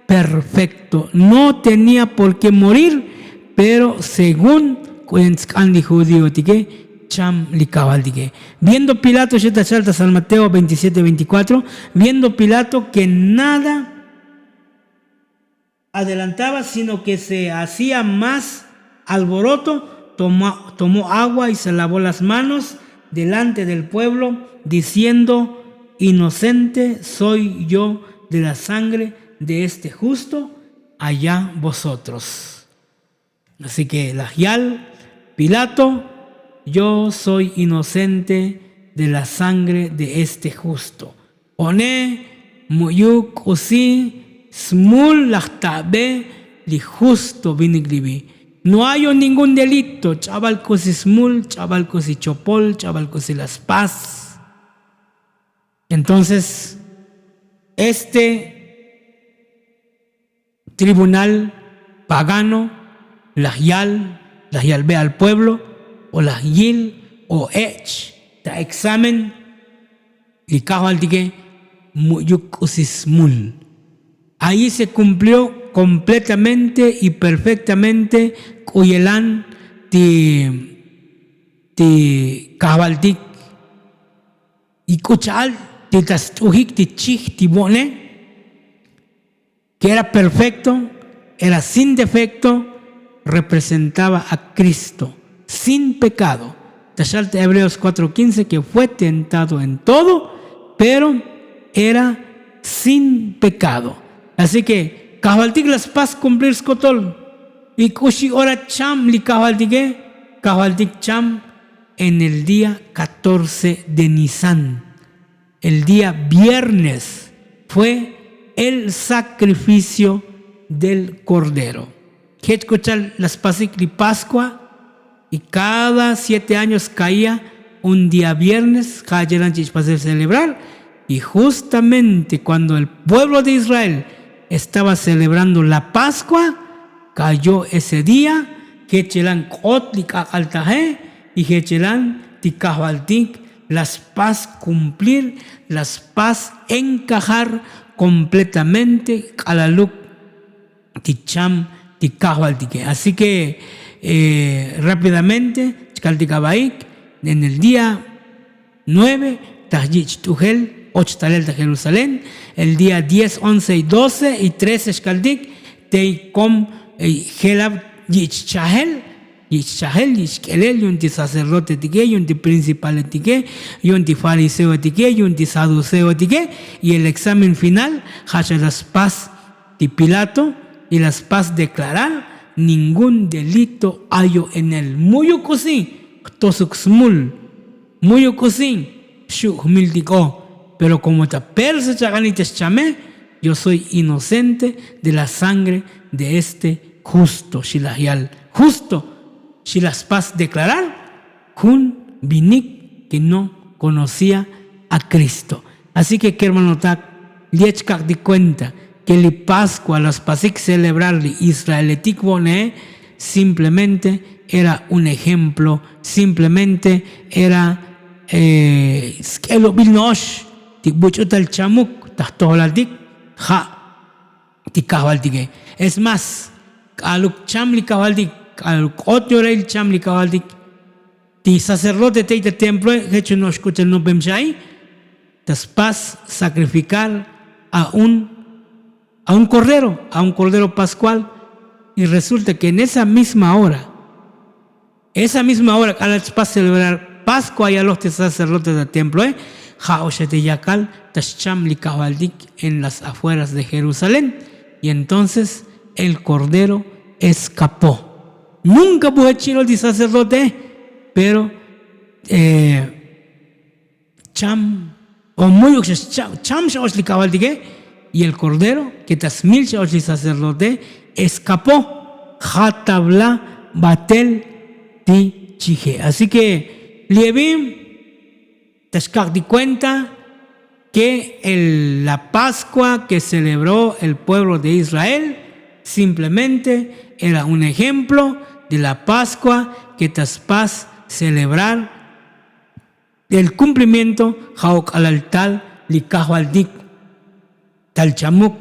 perfecto, no tenía por qué morir. Pero según k'uyen tsk'an li judíotike, cham li kajvaltike. Viendo pilato xeta chal ta san mateo veintisiete veinticuatro, viendo pilato que nada adelantaba sino que se hacía más alboroto, tomó agua y se lavó las manos delante del pueblo diciendo, inocente soy yo de la sangre de este justo, allá vosotros. Así que laj yal pilato, yo soy inocente de la sangre de este justo. One mu'yuk k'usi smul laj tabe li justo vinik livi. No hayo ningún delito, ch'abal k'usi smul, ch'abal k'usi chopol, ch'abal k'usi la spas. Entonces este tribunal pagano laj yal, laj yalbe al pueblo, o laj yil o ech' ta examen li kajvaltike, mu'yuk k'usi smul. Ahí se cumplió completamente y perfectamente k'u yelan ti ti kajvaltik. Y k'u cha'al ti ta st'ujik ti chij ti vo'ne, que era perfecto, era sin defecto, representaba a cristo sin pecado. Ta xal ta hebreos cuatro quince, que fue tentado en todo, pero era sin pecado. Así que kajvaltik la spas cumplir skotol. Y k'uxi ora cham li kajvaltike? Kajvaltik cham en el día catorce de nisán, el día viernes, fue el sacrificio del cordero. Jech k'u chal la spasik li pascua. Y cada siete años caía un día viernes, ja' chelan chich' pasel celebrar. Y justamente cuando el pueblo de israel estaba celebrando la pascua, cayó ese día. Jech chelan k'ot li k'ak'altaje. Y jech chelan ti kajvaltik la spas cumplir, la spas encajar completamente k'alaluk ti cham ti kajvaltike. Así ke rápidamente chkaltik avaik, en el día nueve taj yich' t'ujel, och talel ta jerusalén. El día diez once y doce y trece xkaltik tey kom jelab yich' chajel, yich' chajel yich' k'elel yu'un ti sacerdotetike, yu'un ti principaletike, yu'un ti fariseotike, yu'un ti saduceotike. Y el examen final jacha la spas ti pilato y la spas deklarar, ningún delito ayo en él. Mu'yuk k'usi jtosuk smul, mu'yuk k'usi xu' jmiltik o. Pero komo ta persa chak'anik ta xchame, yo soy inocente de la sangre de este justo xilaj yal. Justo xilaj spas deklarar jun vinik ke no konocía a kristo. Así ke kermanotak, li ech kak' ti kuenta ke li paskua la spasik celebrar li israeletik vo'ne, simplemente era un ejemplo, simplemente era sk'elobil no'ox ti buch'u tal chamuk ta jtojolaltik. Ja' ti kajvaltike. Es más, k'aluk cham li kajvaltik, k'aluk k'ot yorail cham li kajvaltik, ti sacerdote tey ta temploe jech no'ox k'u chal nopem xa'i, ta spas sacrificar a un a un cordero a un cordero pascual. Y resulta ke en esa misma hora, esa misma hora k'alal chpas celebrar paskua yaloj ti sacerdote ta temploe, ja' oxa ti yakal ta xcham li kajvaltik en las afueras de jerusalén. Y entonces el kordero eskapó. Nunka bujech chi'lol ti sacerdote, pero cham o mu'yuk xa cham xa och li kajvaltike. Y el kordero ke ta smil xa och li sacerdote eskapo, jatabla batel ti chije. Así ke lievi ta xkak ti kuenta ke la paskua ke celebró el pueblo de israel simplemente era un ejemplo de la paskua ke ta spas celebrar el kumplimiento ja' ok'alal tal li kajvaltik tal chamuk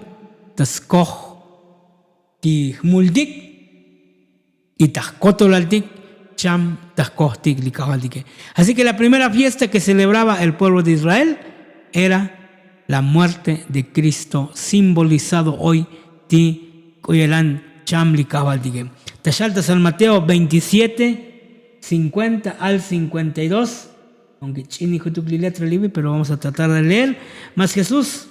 ta skoj ti jmultik y ta jkotolaltik cham ta jkojtik li kajvaltike. Así ke la primera fiesta ke celebraba el pueblo de israel era la muerte de kristo simbolizado hoy ti k'uyelan cham li kajvaltike. Ta xal ta san mateo veintisiete cinkuenta al cinkuenta y dos. Aunke ch'ini jutuk li letra livi pero vamos a tratar de leer. Mas jesús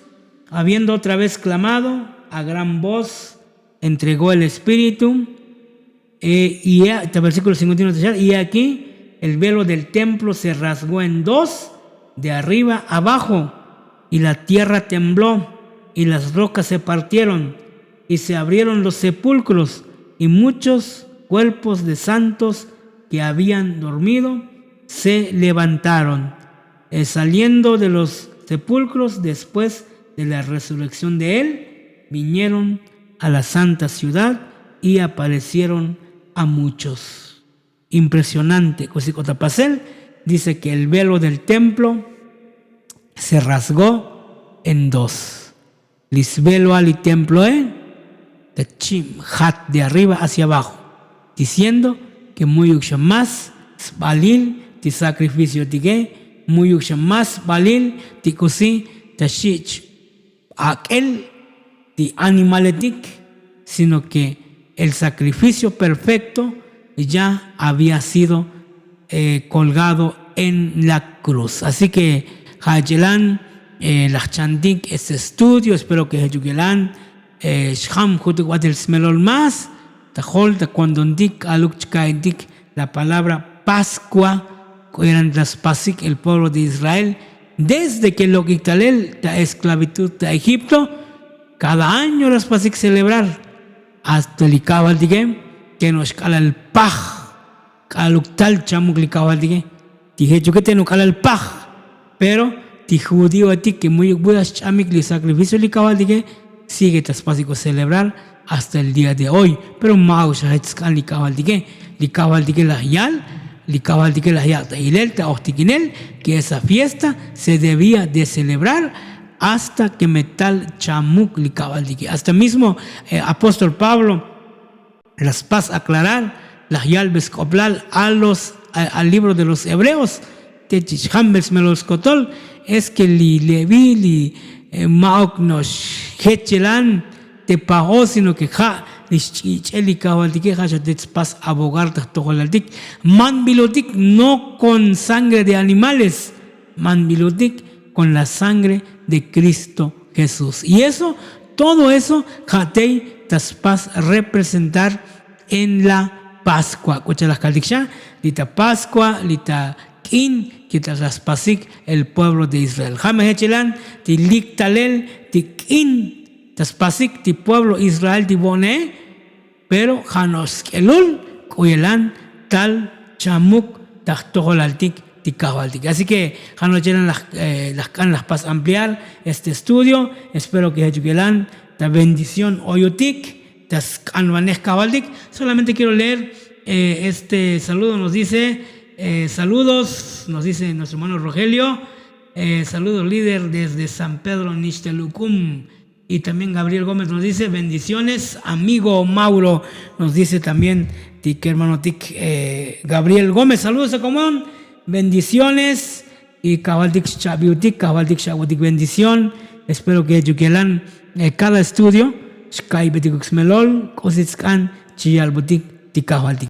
habiendo otra vez clamado a gran voz entregó el espíritu. Y aquí el velo del templo se rasgó en dos de arriba abajo, y la tierra tembló y las rocas se partieron y se abrieron los sepulcros, y muchos cuerpos de santos que habían dormido se levantaron, eh, saliendo de los sepulcros después de la resurrección de él, vinieron a la santa ciudad y aparecieron a muchos. Impresionante k'usi k'ota pasel. Dice ke el velo del templo se rasgó en dos. Li svelo a li temploe ta chib jat de arriba hacia abajo, diciendo ke mu'yuk xa mas sbalil ti sakrificiotike, mu'yuk xa mas sbalil ti k'usi ta xich' ak'el ti animaletik, sino ke el sakrificio perfekto ya había sido eh, kolgado en la kruz. Así ke ja' ch'elan laj chantik este estudio espero ke jechuk yelan xjam jutuk batel smelol mas ta jol ta kuandontik k'aluk chka'intik la palabra paskua. K'u yelan la spasik el pueblo de israel desde ke lok'ik talel ta esklavitud ta egipto. Kada año la spasik celebrar hasta li kajvaltike ke no'ox k'alal paj k'aluk tal chamuk li kajvaltike. Ti jechuke te nuk'alal paj pero ti judioetik ke mu'yuk buda xch'amik li sakrificio li kajvaltike sigue ta spasik o celebrar hasta el día de hoy. Pero ma'uk xa jech sk'an li kajvaltike. Li kajvaltike laj yal li kajvaltike laj yak' ta ilel ta ojtikinel ke esa fiesta se debía de celebrar hasta ke me tal chamuk li kajvaltike hasta mismo apóstol pablo la spas aklarar laj yalbe sk'oplal a los al libro de los hebreos te chich' jambel smelol skotol es ke li levi li ma'ok no'ox jech yelan te pajo sino ke ja' li xch'ich'el li kajvaltike ja' xa te spas abogar ta jtojolaltik manbilotik no kon sangre de animales manbilotik kon la sangre de kristo jesús y eso todo eso ja' tey ta spas representar en la paskua k'u cha' laj kaltik xa li ta paskua li ta k'in ke ta la spasik el pueblo de israel ja' me jech yelan ti lik talel ti k'in ta spasik ti pueblo israel ti bo'nee. Pero ja' no'ox sk'elul k'u yelan tal chamuk ta jtojolaltik ti kajvaltik así ke ja' no'ox yelan laj k'an laj pas ampliar este estudio. Espero ke jechuk yelan ta bendición oyutik ta sk'anvanej kajvaltik. Solamente kiero leer este saludo nos dice saludos nos dice nuestro hermano rogelio. Saludos líder desde san pedro nixtelukum. Y también gabriel gómez nos dice bendiciones amigo mauro. Nos dice también ti kermanotik gabriel gómez saludos a komon. Bendiciones. Y kajvaltik xchabiutik kajvaltik xabutik bendición. Espero ke chuk yelan kada estudio xkaybetikuk smelol k'usi tsk'an chi yalbutik ti kajvaltik.